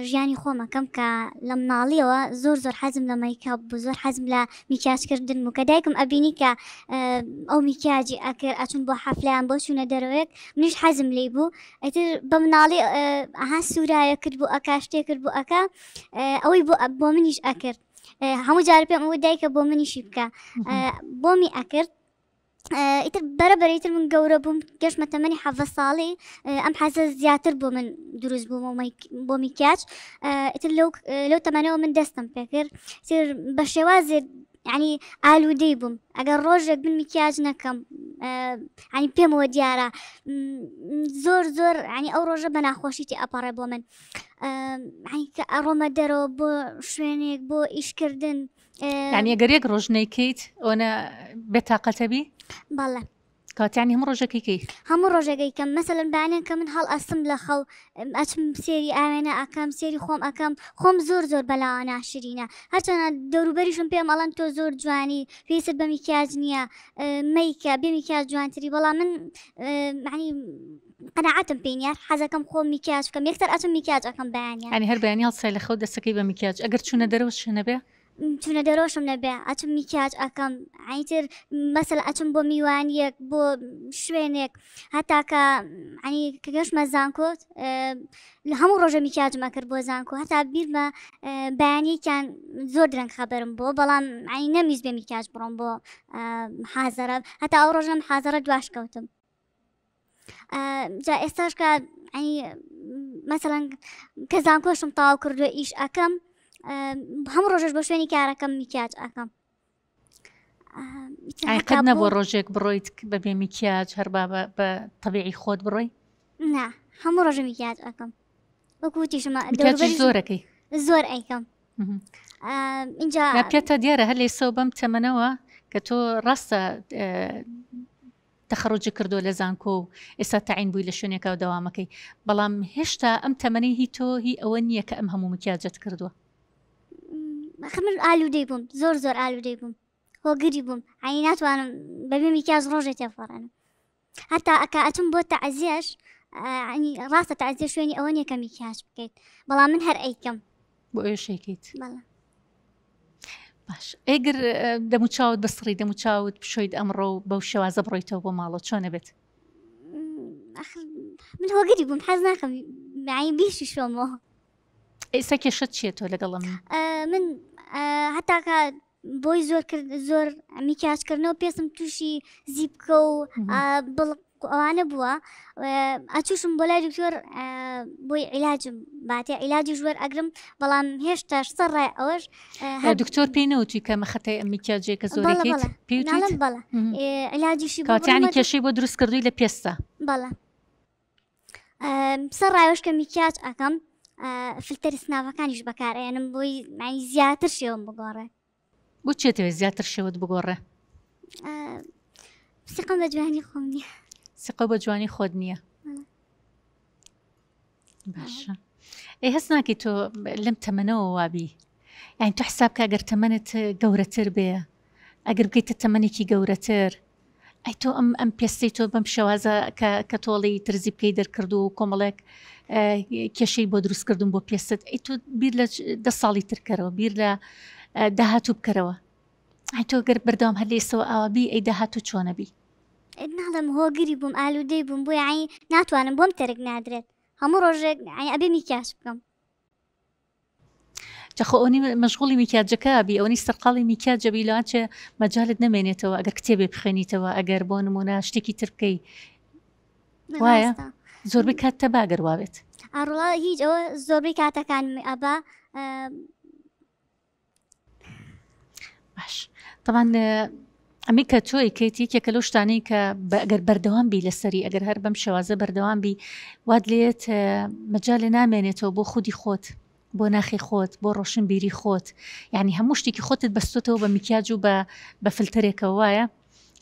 ژیانی خۆمەکەم کە لە مناڵیەوە زۆر زۆر حەزم لە مەیکاپ بوو زۆر حەزم لە میکیاجکردن بوو کە دایکم ئەبینی کە ئەو میکیاجی ئەکرد ئەچون بۆ حەفلەیان بۆ چوونە دەرەوەیەک منیش حەزم لی بوو ئیتر بە مناڵی ئەها سوورایە کرد بوو ئەکا شتێ کرد بوو ئەکا ئەوەی بۆ بۆ منیش ئەکرد هەموو جار پێم ئەوە دایکە بۆ منیشی بکە بۆمی ئەکرد ئیتر بەرە بەرەیتر من گەورە بووم گەشتمە تەمەنی حەڤە ساڵی ئەم حەزە زیاتر بۆ من دروست بووم بۆ میکیاج ئیتر لەو لەو تەمەنەوە من دەستم پێکرد تر بە شێوازێک یعنی ئالوودەی بووم ئەگەر ڕۆژێک من میکیاج نەکەم ینی پێمەوە دیارە زۆر زۆر ینی ئەو ڕۆژە بە ناخۆشی تێ ئەپەڕێ بۆ من کە ئەڕۆمە دەرەوە بۆ شوێنێک بۆ ئیشکردن یعنی ئەگەر یەک ڕۆژ نەیکەیت ئەوەنە بێتاقەتەبی بەڵێ کاتیانی هەموو ڕۆژەکەی کەی هەموو ڕۆژێک ئەیکەم مەسەلەن بەیانیان کە من هەڵئەستم لە خەو ئەچم سێری ئاوێنە ئەکەم سێری خۆم ئەکەم خۆم زۆر زۆر بەلاوە ناشرینە هەرچەنە دەوروبەریشم پێم ئەڵەن تۆ زۆر جوانی پێویستت بە میکیاج نییە مەیکە بێ میکیاج جوانتری بەڵام من معنی قەناعەتم پێی نییە حەزەکەم خۆم میکیاج بکەم یەکسەر ئەچم میکیاج ئەکەم بەیانیان یانی هەر بەیانی هەڵسای لە خەو دەستەکەی بە میکیاج ئەگەر چوونە دەرەوەش نەبێ چونە دەرۆشم نەبێ ئەچم میکیاج ئەکەم ئیتر مەسەل ئەچم بۆ میوانیەک بۆ شوێنێک هەتا کە عنی کە گەشتمە زانکۆ لە هەموو ڕۆژە میکیاجم ئەکرد بۆ زانکۆ هەتا بیرمە بەیانیەکیان زۆر درەنگ خەبەرم بۆ بەڵام عنی نەمویست بێ میکیاج بڕۆم بۆ محازەرە هەتا ئەو ڕۆژە محازەرە دواش کەوتم جا ئێستاش کە مەسەڵەن کە زانکۆشم تەواو کردووە ئیش ئەەکەم هەموو ڕۆژەش بۆ شوێنی کارەکەم میکیاج ئەەکەم قەت نەبووە ڕۆژێک بڕۆیت بە بێ میکیاج هەر با بە تەبیعی خۆت بڕۆی نا هەموو ڕۆژە میکیاج ئەەکەم وەکو وتیشمە زۆرەکەی زۆر ئەیکەم اینجا پێتە دیارە هەر لێسەوە بەم تەمەنەوە کە تۆ ڕاستە. تەخەڕوجی کردووە لە زانکۆ و ئێستا تەعین بووی لە شوێنێکا و دەوامەکەی بەڵام هێشتا ئەم تەمەنەی هی تۆ هی ئەوە نییە کە ئەم هەموو مکیاجەت کردووە. ئەخر من ئالوودەی بووم زۆر زۆر ئالوودەی بووم هۆگری بووم عەینی ناتوانم بەبێ میکیاج ڕۆژێ تێپەڕێنم هەتا ئەکا ئەچم بۆ تەعزیەش ینی ڕاستە تەعزیە شوێنی ئەوە نییە کە میکیاج بکەیت بەڵام من هەر ئەیکەم بۆ ئەوێش ئەیکەیت بەڵێ باش ئەگەر دەموچاوت بسڕی دەموچاوت بشۆیت ئەمڕۆ و بەو شێوازە بڕۆیتەوە بۆ ماڵەوە چۆنە بێت من هۆگری بووم حەز ناکەم عین بیشی شۆمەوە ئێستا کێشەت چییە تۆ لەگەڵم من هەتاکە بۆی زۆر کرد زۆر میکیاج کردنەوە پێستم تووشی زیپکە و بڵ ئەوانە بووە ئەچوشم بۆ لای دکتۆر بۆی عیلاجم باتێ عیلاجی ژوەر ئەگرم بەڵام هێشتاش سەر ڕای ئەوەش دکتۆر پێی نەوتوی کە مەخەتای ئەم میکیاجێ کە زۆرێکیت پێی بەڵێ عیلاجیشی کاتیانی کێشەی بۆ دروست کردووی لە پێستا بەڵێ سەر ڕایەوەش کە میکیاج ئەکەم فلتەری سناپەکانیش بەکارئێنم بۆی معنی زیاتر شێوەم بگۆڕێ. بۆ چیە تەوێ زیاتر شێوەت بگۆڕێ؟ سیقەم بە جوانی خۆم نییە. سیقە بە جوانی خۆت نییە. باشە ئەی هەست ناکەی تۆ لەم تەمەنەوە وابی یعنی تۆ حساب کە ئەگەر تەمەنت گەورەتر بێ ئەگەر بگەیتە تەمەنێکی گەورەتر ئەی تۆ ئەم ئەم پێستەی تۆ بەم شێوازە کە کە تۆڵی ترزی بکەی دەرکرد و کۆمەڵێک کێشەی بۆ دروست کردن بۆ پێستت ئەی تۆ بیر لە دە ساڵی تر کەرەوە بیر لە داهاتوو بکەرەوە ئەی تۆ گەر بەردەوام هەر لە ئێستەوە ئاوا بی ئەی داهاتوو چۆنە بی ناڵێم هۆگری بووم ئالوودەی بووم بۆیە عەین ناتوانم بۆم تەرک نادرێت هەموو ڕۆژێک عەین ئەبێ میکیاج بکەم. جا خۆ ئەوەنی مەشغوڵی میکیاجەکە بی ئەوەنی سەرقاڵی میکیاجە بی لەوانچێ مەجالت نەمێنێتەوە ئەگەر کتێبێ بخوێنیتەوە ئەگەر بۆ نمونە شتێکی تر بکەی وایە زۆربەی کات تەبا گەر وابێت ئاڕڵا هیچ ئەوە زۆربەی کاتەکان ئەبا باش تەبان ئەمەی کە تۆ ئەیکەیت یەکێکە لەو شتانەی کە ئەگەر بەردەوام بی لەسەری ئەگەر هەر بەم شێوازە بەردەوام بی وات لێت مەجالێ نامێنێتەوە بۆ خودی خۆت بۆ ناخی خۆت بۆ ڕۆشنبیری خۆت یعنی هەموو شتێکی خۆتت بەستۆتەوە بە میکیاج و بە بە فلتەرێکەوە وایە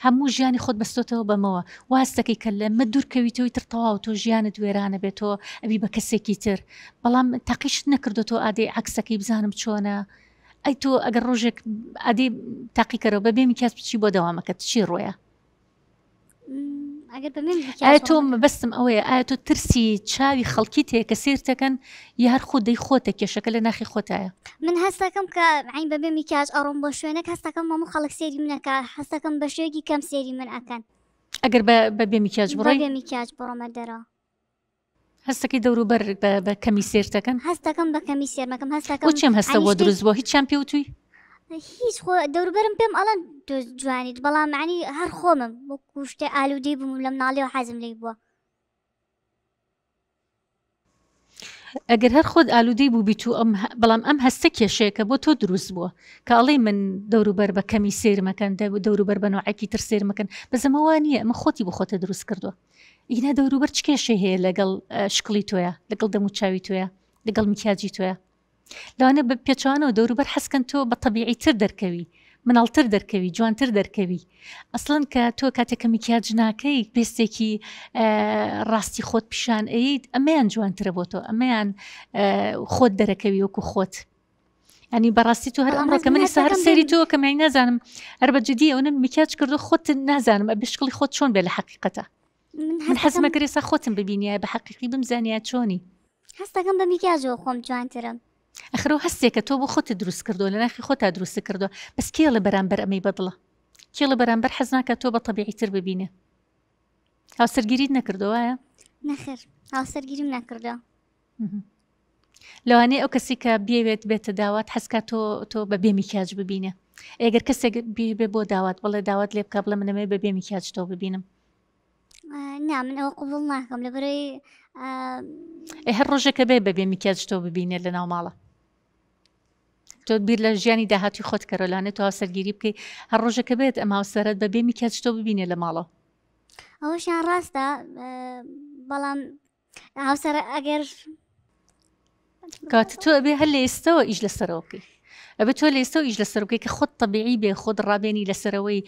هەموو ژیانی خۆت بەستۆتەوە بەمەوە واز دەکەی کە لەمە دوور کەویتەوەی تر تەواو تۆ ژیانت وێرانە بێت تۆ ئەبی بە کەسێکی تر بەڵام تاقیشت نەکردۆتەوە ئادەی عەکسەکەی بزانم چۆنە ئەی تۆ ئەگەر ڕۆژێک ئادەی تاقیکەرەوە بەبێ میکیاج بچی بۆ دەوامەکەت چی ڕۆیە؟ ئایا تۆ مەبەستم ئەوەیە ئایا تۆ ترسی چاوی خەڵکی تێ کە سێرتەکەن یا هەر خۆ دەی خۆتە کێشەکە لە ناخی خۆتایە؟ من هەستەکەم کە عین بەبێ میکیاج ئەڕۆم بۆ شوێنێک هەستەکەم هەموو خەڵک سێری منەکە هەستەکەم بە شێوەیەکی کەم سێری من ئەکەن. ئەگەر بە بێ میکیاج بڕۆی؟ بەبێ میکیاج بڕۆمە دەرەوە. هەستەکەی دەوروبەر بە کەمی سێرتەکەن؟ هەستەکەم بە کەمی سێرمەکەم هەستەکەم بۆچی ئەم هەستە بۆ دروست بووە هیچیان پێ وتووی؟ هیچ خۆ دەوروبەرم پێم ئەڵێن تۆ جوانیت بەڵام معنی هەر خۆمم وەکو شتێ ئالوودەی بووم و لە مناڵیەوە حەزم لێی بووە. ئەگەر هەر خۆت ئالوودەی بووبیت و ئەم بەڵام ئەم هەستە کێشەیەکە بۆ تۆ دروست بووە کە ئەڵێی من دەوروبەر بە کەمی سەیرمەکەن دەوروبەر بە نەوعێکی تر سەیرمەکەن بەس ئەمە وا نییە ئەمە خۆتی بۆ خۆتە دروست کردووە ئینا دەوروبەر چ کێشەی هەیە لەگەڵ شکڵی تۆیە لەگەڵ دەموچاوی تۆیە لەگەڵ میکیاجی تۆیە لەوانە بە پێچوانەوە دەوروبەر حەزکەن تۆ بە تەبیعی تر دەرکەوی مناڵتر دەرکەوی جوانتر دەرکەوی ئەسڵەن کە تۆ کاتێک کە میکیاج ناکەی پێستێکی ڕاستی خۆت پیشان ئەیت ئەمەیان جوانترە بۆ تۆ ئەمەیان خۆت دەرەکەوی وەکو خۆت ینی بەڕاستی تۆ هەر ئەمڕۆ کە منی سەر سەیری تۆ کە من نازانم هەر بە جدی ئەوە میکیاج کردو خۆت نازانم ئەبێ شکڵی خۆت چۆن بێ لە حەقیقەتە من حەزمە کرد ئێستا خۆتم ببینیایە بە حەقیقی بمزانیایە چۆنی. هەستەکەم بە میکیاجەوە خۆم جوانترم. ئەخر ئەو هەستێکە تۆ بۆ خۆتت دروست کردووە لە ناخی خۆتا دروستت کردووە بەس کێڵێ بەرامبەر ئەمەی بەدڵە کێڵێ بەرامبەر حەز ناکات تۆ بە تەبیعی تر ببینێ هاوسەرگیریت نەکردووە وایە؟ نەخێر هاوسەرگیریم نەکردووە. لەوانەیە ئەو کەسی کە بیەوێت بێتە داوات حەزکات تۆ تۆ بە بێ میکیاج ببینێ ئەگەر کەسێک بێ بۆ داوات بڵێ داوات لێ بکە بڵێ منەمەوێ بە بێ میکیاج تۆ ببینم نا من ئەوە قبوڵ ناکەم لەبەرەی ئێ هەر ڕۆژێکە بێ بەبێ میکیاج تۆ ببینێت لە ناو ماڵە تۆ بیر لە ژیانی داهاتوی خۆت کەرە لانێت تۆ هاوسەرگیری بکەی هەر ڕۆژێکە بێت ئەم هاوسەرت بە بێ میکیاج تۆ ببینێ لە ماڵەوە ئەوەشیان ڕاستە بەڵام هاوسەر ئەگەر کاتە تۆ ئەبێ هەر لە ئێستەوە ئیش لەسەرەوە بکەی. ئەبێ تۆ لە ئێستەوە ئیش لەسەر بکەی کە خۆت تەبیعی بێ خۆت ڕابێنی لەسەرەوەی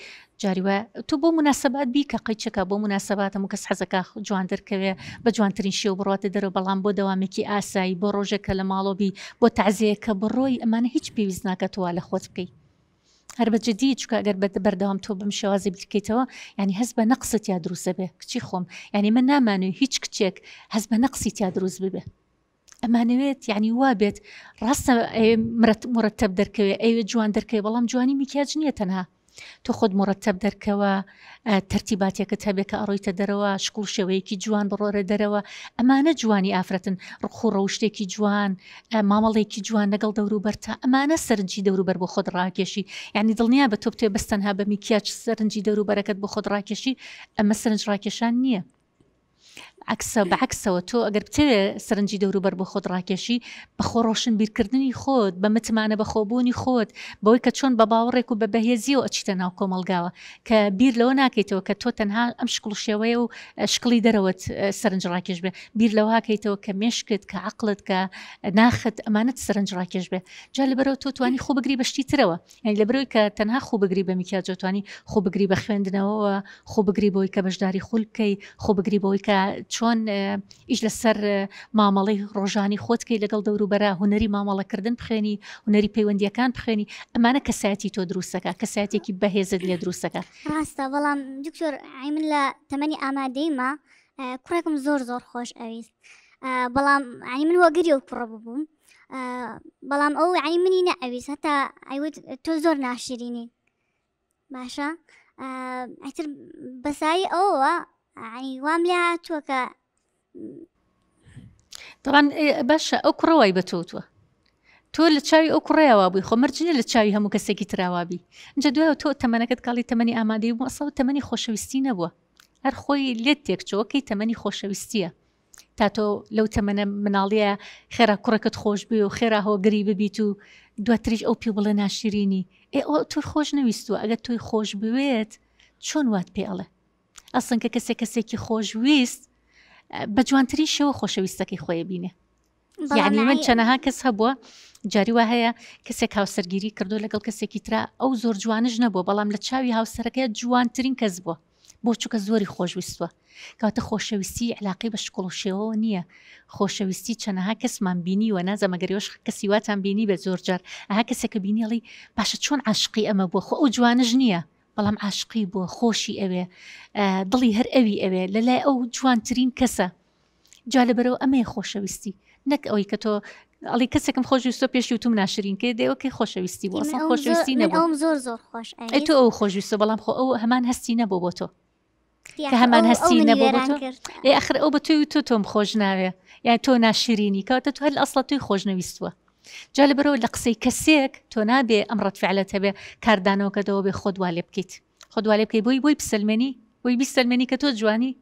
جاری وایە تۆ بۆ مناسبات بیکە قەیچەکە بۆ مناسبات هەموو کەس حەزەکە جوان دەرکەوێ بە جوانترین شێوە بڕاتە دەرەوە بەڵام بۆ دەوامێکی ئاسایی بۆ ڕۆژێک کە لە ماڵەوە بی بۆ تەعزیەیەک کە بڕۆی ئەمانە هیچ پێویست ناکە تۆ وا لە خۆت بکەی هەر بە جدی چونکە ئەگەر بە بەردەوام تۆ بەم شێوازی بیرکەیتەوە یعنی هەست بە نەقست تیا دروست دەبێ کچی خۆم یعنی من نامانوێ هیچ کچێک هەست بە نەقسی تیا دروست ببێ ئەمانەوێت یعنی وا بێت ڕاستە مرەتەب دەرکەوێ ئەوێ جوان دەرکەوێ بەڵام جوانی میکیاج نییە تەنها تۆ خۆت مرەتەب دەرکەوە تەرتیباتێکت هەبێ کە ئەڕۆیتە دەرەوە شکڵ شێوەیەکی جوان بڕۆرە دەرەوە ئەمانە جوانی ئافرەتن ڕخ و ڕەوشتێکی جوان مامەڵێکی جوان لەگەڵ دەوروبەرتا ئەمانە سەرنجی دەوروبەر بۆ خۆت ڕاکێشی یعنی دڵنیا بە تۆ بتێ بەس تەنها بە میکیاج سەرنجی دەوروبەرەکەت بۆ خۆت ڕاکێشی ئەمە سەرنج ڕاکێشان نییە عەکسە بە عەکسەوە تۆ ئەگەر بتەوێ سەرنجی دەوروبەر بۆ خۆت ڕاکێشی بە خۆ ڕۆشنبیرکردنی خۆت بە متمانە بەخۆبوونی خۆت بەوەی کە چۆن بە باوەڕێک و بە بەهێزیەوە ئەچیتە ناو کۆمەڵگاوە کە بیر لەوە ناکەیتەوە کە تۆ تەنها ئەم شکڵ و شێوەیە و شکڵی دەرەوەت سەرنج ڕاکێش بێ بیر لەوە کەیتەوە کە مێشکت کە عەقڵت کە ناخت ئەمانەت سەرنج ڕاکێش بێ جا لەبەرەوە تۆ توانی خۆ بگری بە شتی ترەوە یانی لەبەرئەوەی کە تەنها خۆ بگری بە میکیاج ئەتوانی خۆ بگری بە خوێندنەوەوە خۆ بگری بەوەی کە بەشداری خول بکەی خۆ بگری بەوەی کە چۆن ئیش لەسەر مامەڵەی ڕۆژانی خۆت کەی لەگەڵ دەوروبەرا هونەری مامەڵەکردن بخوێنی هونەری پەیوەندیەکان بخوێنی ئەمانە کەسایەتی تۆ دروستەکە کەسایەتێکی بەهێزت لێ دروستەکە. ڕاستە بەڵام دکتۆر ئەی من لە تەمەنی ئامادەیمە کوڕێکم زۆر زۆر خۆش ئەویست بەڵام ئەی من وەگری ئەو کوڕە ببووم بەڵام ئەو یعنی منی نەئەویست هەتا ئەیوت تۆ زۆر ناشرینی باشە ئەتر بەسایی ئەوەوە ینی وام لێ هاتووە کە طبعا باشە ئەو کوڕە وای بە تۆ تۆ لە چاوی ئەو کوڕەیەوە بووی خۆ مەرجنە لە چاوی هەموو کەسێکی تراوابی اینجا دوای تۆ تەمەنەکەت کاڵی تەمەنی ئامادەی بوو ئەسڵ تەمەنی خۆشەویستی نەبووە هەر خۆی لێت تێکچەوەکەی تەمەنی خۆشەویستیە تا تۆ لەو تەمەنە مناڵیە خێرا کوڕەکەت خۆش بوێ و خێرا هۆگری ببیت و دواتریش ئەو پێ بڵێ ناشرینی ئێ ئەو تۆی خۆش نەویستووە ئەگەر تۆی خۆش بوێت چۆن وات پێ ئەڵێ ئەسڵەن کە کەسێک کەسێکی خۆش ویست بە جوانترین شێوە خۆشەویستەکەی خۆی بینێ یعنی من چەنەها کەس هەبووە جاری وا هەیە کەسێک هاوسەرگیری کردو لەگەڵ کەسێکی ترا ئەو زۆر جوانش نەبووە بەڵام لە چاوی هاوسەرەکەی جوانترین کەس بووە بۆ چونکە زۆری خۆشویستوە کەواتە خۆشەویستی علاقەی بە شکڵ و شێوەوە نییە خۆشەویستی چەنەها کەسمان بینیوە نازانم ئەگەر ئێوەش کەسی واتان بینی بێت زۆر جار ئەها کەسێکە بینی ئەڵێی باشە چۆن عاشقی ئەمە بووە خۆ ئەو جوانش نییە بەڵام عاشقی بووە خۆشی ئەوێ دڵی هەر ئەوی ئەوێ لە لای ئەو جوانترین کەسە جا لەبەرەوە ئەمەیە خۆشەویستی نەک ئەوەی کە تۆ ئەڵی کەسێکم خۆشویستۆ پێشی وتوم ناشرین کێ دەیەوە کەی خۆشەویستی بوو ئەسڵ خۆشەویستی نەبوو ئەوم زۆر زۆر خۆش ئەی تۆ ئەو خۆشویستۆ بەڵام خۆ ئەو هەمان هەستی نەبوو بۆ تۆ کە هەمان هەستی نەبوو بۆ تۆ ئێ ئەخر ئەو بە تۆی تۆ تۆم خۆش ناوێ یان تۆ ناشرینی کەواتە تۆ هەر ئەسڵە تۆی خۆش نەویستووە جا لەبەرەوە لە قسەی کەسێک تۆ نابێ ئەم ڕەت فعلت هەبێ کاردانەوەکەتەوە بێ خۆت وا لێ بکەیت خۆت وا لێ بکەیت بۆی بۆی بسەلمێنی بۆی بیسەلمێنی کە تۆ جوانی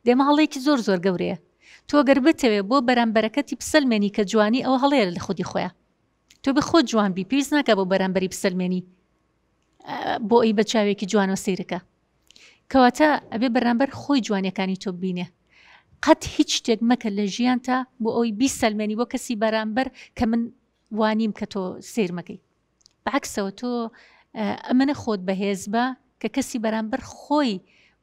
دێمە هەڵەیەکی زۆر زۆر گەورەیە تۆ گەر بتەوێ بۆ بەرامبەرەکەتی بسەلمێنی کە جوانی ئەوە هەڵەیە لە خودی خۆیا تۆ بێ خۆت جوان بی پێویست ناکا بۆ بەرامبەری بسەلمێنی بۆ ئەی بە چاوێکی جوانەوە سەیرکە کەواتە ئەبێ بەرامبەر خۆی جوانیەکانی تۆ ببینێ قەت هیچ شتێک مەکە لە ژیانتا بۆ ئەوی بیسەلمێنی بۆ کەسی بەرامبەر کە من وانیم کە تۆ سەیر مەکەی بەعەکسەوە تۆ ئەمەنە خۆت بەهێز بە کە کەسی بەرامبەر خۆی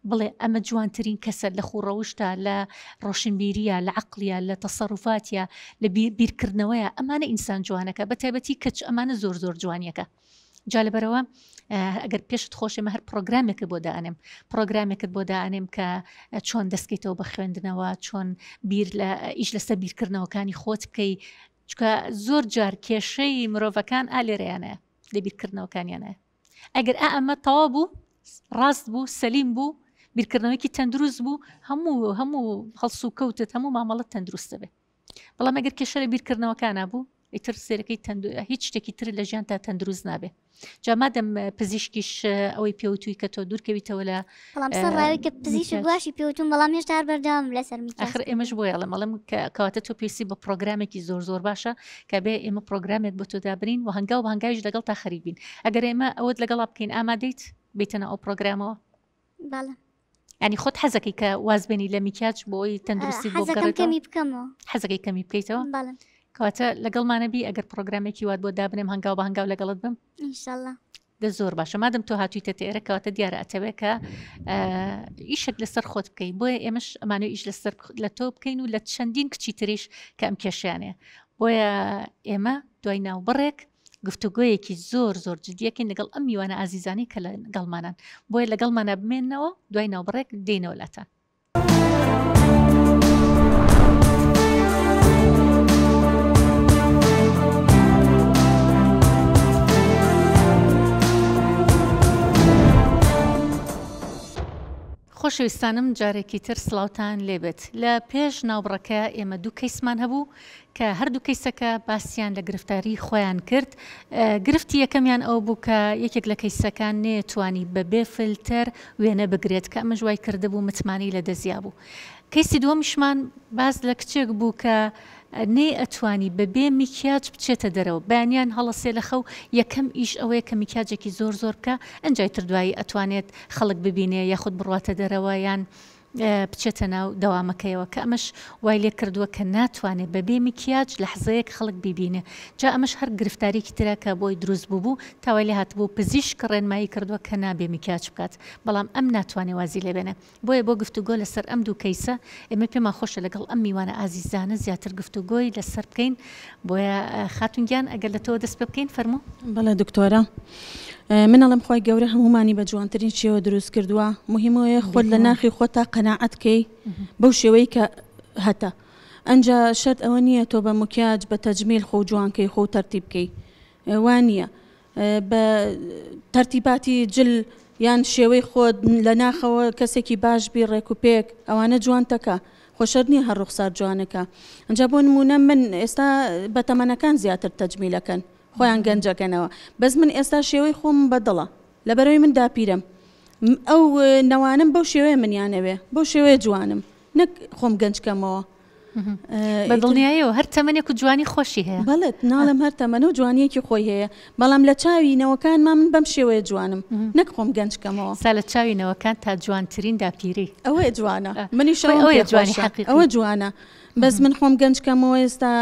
بڵێ ئەمە جوانترین کەسە لە خوڕەوشتا لە ڕۆشنبیریە لە عەقڵیە لە تەسەروفاتیە لە بیرکردنەوەیە ئەمانە ئینسان جوانەکە بە تایبەتی کچ ئەمانە زۆر زۆر جوانیەکە جا لەبەرەوە ئەگەر پێشت خۆش ئێمە هەر پرۆگرامێکت بۆ دانێم پرۆگرامێکت بۆ دانێم کە چۆن دەستکەیتەوە بە خوێندنەوە چۆن بیر لە ئیش لەسەر بیرکردنەوەکانی خۆت بکەی چونکە زۆر جار کێشەی مرۆڤەکان ئا لێرەیانە لە بیرکردنەوەکانیانە ئەگەر ئا ئەمە تەواو بوو ڕاست بوو سەلیم بوو بیرکردنەوەیکی تەندروست بوو هەموو هەموو هەڵسوکەوتت هەموو مامەڵەت تەندروست دەبێت بەڵام ئەگەر کێشە لە بیرکردنەوەکانە بوو ئیتر سێرەکەی هیچ شتێکی تر لە ژیان تا تەندروست نابێ جا مادەم پزیشکیش ئەوەی پێوتووی کە تۆ دوورکەویتەوە لە بەڵام سەر ڕاوی کە پزیشک واشی پێوتوم بەڵام هێشتا هەر بەردەوامم لەسەر میکیاج ئەخر ئێمەش بۆیە ئەڵێم ئەڵێم کە کەواتە تۆ پێویستی بە پڕۆگرامێکی زۆر زۆر باشە کە بێ ئێمە پڕۆگرامێک بۆ تۆ دابنین و هەنگاو بە هەنگاویش لەگەڵ تا خەریک بین ئەگەر ئێمە ئەوەت لەگەڵا بکەین ئامادەیت بێیتە ناو ئەو پڕۆگرامەوە؟ بەڵێ. یانی خۆت حەزەکەی کە واز بێنی لە میکیاج بۆ ئەوەی تەندروستیت بۆ حەزەکەم بگەڕێتەوە؟ کەمی بکەمەوە. حەزەکەی کەمی بکەیتەوە؟ بەڵێ. کەواتە لەگەڵمانە بی ئەگەر پرۆگرامێکی وات بۆ دابنێم هەنگاو بە هەنگاو لەگەڵت بم؟ ئینشەڵا. دە زۆر باشە مادەم تۆ هاتوویتە ئێرە کەواتە دیارە ئەتەوێ کە ئیشێک لەسەر خۆت بکەی بۆیە ئێمەش ئەمانەوە ئیش لەسەر لە تۆ بکەین و لە چەندین کچی تریش کە ئەم کێشیانەیە بۆیە ئێمە دوای ناوبڕێک گفتوگۆیەکی زۆر زۆر جدیەکەین لەگەڵ ئەم میوانە ئازیزانی کە لەگەڵمانان بۆیە لەگەڵمانە بمێنەوە دوای ناوبڕێک دێنەوە لاتان. خۆشەویستانم جارێکی تر سڵاوتان لێبێت لە پێش ناوبڕەکە ئێمە دوو کەیسمان هەبوو کە هەردوو کەیسەکە باسیان لە گرفتاری خۆیان کرد، گرفتی یەکەمیان ئەوە بوو کە یەکێک لە کەیسەکان نەیەتوانی بەبێ فلتەر وێنە بگرێت کە ئەمەش وای کردبوو متمانەی لەدەستیابوو. کەیسی دووەمیشمان باس لە کچێک بوو کە نەیئەتوانی بەبێ میکیاج بچێتە دەرەوە، بەیانیان هەڵەسێ لە خەو یەکەم ئیش ئەوەیە کە میکیاجێکی زۆر زۆر بکا ئنجای تر دوایی ئەتوانێت خەڵک ببینێ یاخود بڕواتە دەرەوە یان بچێتە ناو دەوامەکەیەوە کە ئەمەش وای لێ کردووە کە ناتوانێت بەبێ میکیاج لەحزەیەک خەڵک بیبینێ جا ئەمەش هەر گرفتاریەکی ترە کە بۆی دروست بووبوو تا وای لێ هاتبوو پزیشک ڕێنمایی کردووە کە نابێ میکیاج بکات بەڵام ئەم ناتوانێ وازی لێ بێنێ بۆیە بۆ گفتوگۆ لەسەر ئەم دوو کەیسە ئێمە پێمان خۆشە لەگەڵ ئەم میوانە ئازیزانە زیاتر گفتوگۆی لەسەر بکەین بۆیە خاتون گیان ئەگەر لە تۆوە دەست پێ بکەین فەرموو. بەڵێ دکتۆرە من ئەڵێم خوای گەورە هەموومانی بە جوانترین شێوە دروست کردووە مهم ئەوەیە خۆت لە ناخی خۆتا قەناعەت کەی بەو شێوەی کە هەتە ئەنجا شەرت ئەوە نییە تۆ بە مکیاج بە تەجمیل خۆ جوان کەی خۆ تەرتیب کەی وا نییە بە تەرتیباتی جل یان شێوەی خۆت لە ناخەوە کەسێکی باش بی ڕێک و پێک ئەوانە جوانتەکە خۆ شەرت نییە هەر ڕوخسار جوانەکە ئەنجا بۆ نمونە من ئێستا بە تەمەنەکان زیاتر تەجمیلەکەن خۆیان گەنجەکەنەوە بەس من ئێستا شێوەی خۆم بەدڵە لەبەرەوەی من داپیرەم ئەو نەوانم بەو شێوەیە منیانەوێ بەو شێوەیە جوانم نەک خۆم گەنج کەمەوە. بە دڵنیایەوە هەر تەمەنێک و جوانی خۆشی هەیە. بەڵێ ناڵێم هەر تەمەنە و جوانیەکی خۆی هەیە بەڵام لە چاوی نەوەکانما من بەم شێوەیە جوانم نەک خۆم گەنج کەمەوە. سا لە چاوی نەوەکان تا جوانترین داپیری. ئەوەیە جوانە منیش ئەوەم پێ خۆشە ئەوە جوانە بەس من خۆم گەنج کەمەوە ئێستا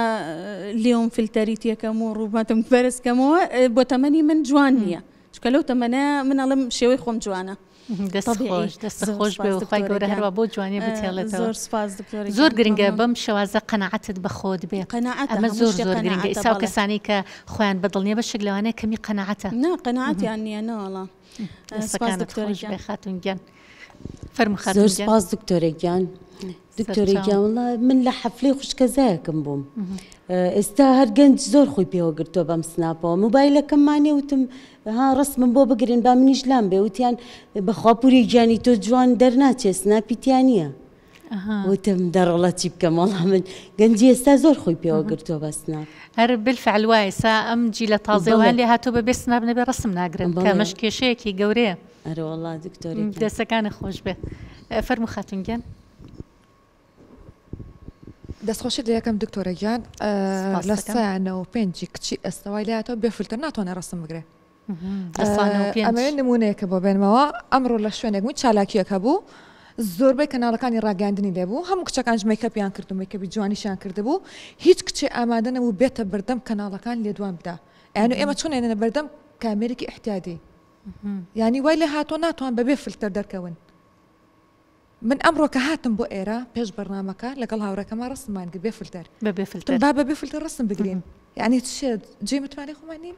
لێوم فلتەری تێکەم و ڕوومەتم بەرز کەمەوە بۆ تەمەنی من جوان نییە چونکە لەو تەمەنە من ئەڵێم شێوەی خۆم جوانە. دەست خۆش دەست خۆش بێ خوای گەورە هەروا بۆ جوانیە بتهێڵێتەوە زۆر سپاس دکتۆر زۆر گرنگە بەم شێوازە قەناعەتت بە خۆت بێ ئەمە زۆر زۆر گرنگە ئیسا و کەسانی کە خۆیان بەدڵ نییە بەشێک لەوانەیە کەمی قەناعەتە نا قەناعەتیان نییە نەوەڵا سپاس دکتۆر گیان خاتون گیان فەرموو خاتون زۆر سپاس دکتۆرە گیان دکتۆرە گیان وەڵا من لە حەفلەی خوشکەزایەکم بووم ئێستا هەر گەنج زۆر خۆی پێوە گرتووە بەم سناپەوە موبایلەکەم مانێ وتم ها ڕسمم بۆ بگرن با منیش لام بێ وتیان بەخوا پوری گیانی تۆ جوان دەرناچێ سناپی تیا نییە وتم دەڕۆڵە چی بکەم وەڵا من گەنجی ئێستا زۆر خۆی پێوە گرتووە بە سناپ. هەر بالفعل وایە سا ئەم جیلە تازەیە وایان لێ هاتووە بەبێ سناپ نەبێ ڕەسم ناگرن کە ئەمەش کێشەیەکی گەورەیە. ئەرەوەڵا دکتۆرە گیان. دەستەکانت خۆش بێ. فەرموو خاتوون گیان. دەستخۆشیت لێ ئەکەم دکتۆرە گیان لە سایانەوە پێنجی کچی ئێستا وای لاتەوە بێ فلتەر ناتوانێت ڕسم بگرێ ئەمەوێ نمونەیەکە بۆ بێنمەوە ئەمڕۆ لە شوێنێک بوو چالاکیەک هەبوو زۆربەی کەناڵەکانی ڕاگەاندنی لێبوو هەموو کچەکانش مەیکەپیان کرد و مەیکەپی جوانیشیان کردبوو هیچ کچێ ئامادە نەبوو بێتە بەردەم کەناڵەکان لێدوان بدا یعنی ئێمە چۆن ئێنە بەردەم کامێرێکی احتیادی یعنی وای لێ هاتۆ ناتوان بەبێ فلتەر دەرکەون من ئەمڕۆ کە هاتم بۆ ئێرە پێش بەرنامەکە لەگەڵ هاوڕێکەما ڕەسممان گرت بێ فلتەر. بە بێ فلتەر. با بە بێ فلتەر ڕەسم بگرین. یانی چ جێی متمانەی خۆمان نین؟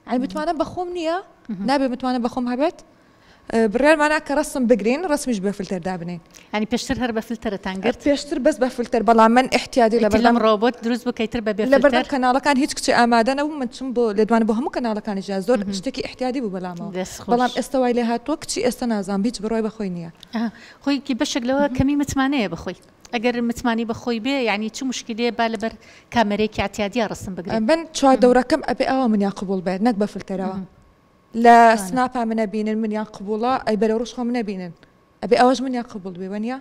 یانی متمانە بە خۆم نییە؟ نابێ متمانە بە خۆم هەبێت؟ بڕیارمانا کە ڕەسم بگرین ڕەسمیش بێ فلتەر دابنێین. یانی پێشتر هەر بە فلتەرتان گرت؟ پێشتر بەس بە فلتەر بەڵام من ئیحتیادی لە بەردەم. ئیتر لەم ڕۆبۆت دروست بکەی تر بە بێ فلتەر. لە بەردەم کەناڵەکان هیچ کچێ ئامادە نەبوو من چم بۆ لێدوان بۆ هەموو کەناڵەکانیش زۆر شتێکی ئیحتیادی بوو بەلامەوە. دەست خۆش. بەڵام ئێستا وای لێ هاتووە کچی ئێستا نازانم هیچ بڕوای بە خۆی نییە. خۆی بەشێک لەوە کەمی متمانەیە بەخۆی ئەگەر متمانی بەخۆی بێ یعنی چ مشکلەیە با لەبەر کامەرەیەکی اعتیادیا ڕسم بگرێ. من چواردەورەکەم ئەبێ ئاوا منیان قبوڵ بێت نەک بە فلتەرەوە لە سناپا منە بینن منیان قبوڵە ئەی بەرەو ڕوش خۆ منە بینن ئەبێ ئەوەش منیان قبوڵ بێ وەنیە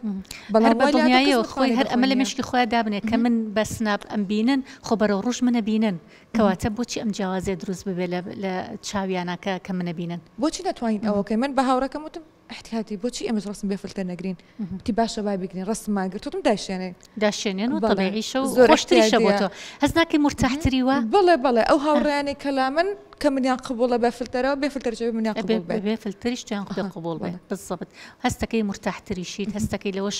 بەڵام بە دڵنیاییەوە خۆی هەر ئەمە لە مێشکی خۆیان دابنێ کە من بە سناپ ئەم بینن خۆ بەرەو ڕوش منە بینن کەواتە بۆچی ئەم جیاوازیە دروست ببێ لە چاویانە کە کە منە بینن بۆچی نەتوانین ئەوەکەی من بە هاوڕێکەم وتم. احتیاطی بۆچی ئێمەش ڕسم بێ فلتەر نەگرین وتی باشە با بیگرین ڕسممان گرت وتم دایشێنێن داشێنێن و تەبیعیشە و خۆشتریشە بۆ تۆ هەست ناکەی مورتاحتری وا؟ بەڵێ بەڵێ ئەو هاوڕێیانەی کە لامن کە منیان قبوڵە بە فلتەرەوە بێ فلتەریش ئەبێ منیان قبوڵ بێ بێ فلتەریش تویان پێ قبوڵ بێ بالضبط هەستەکەی مورتاحتریشیت هەستەکەی لەوەش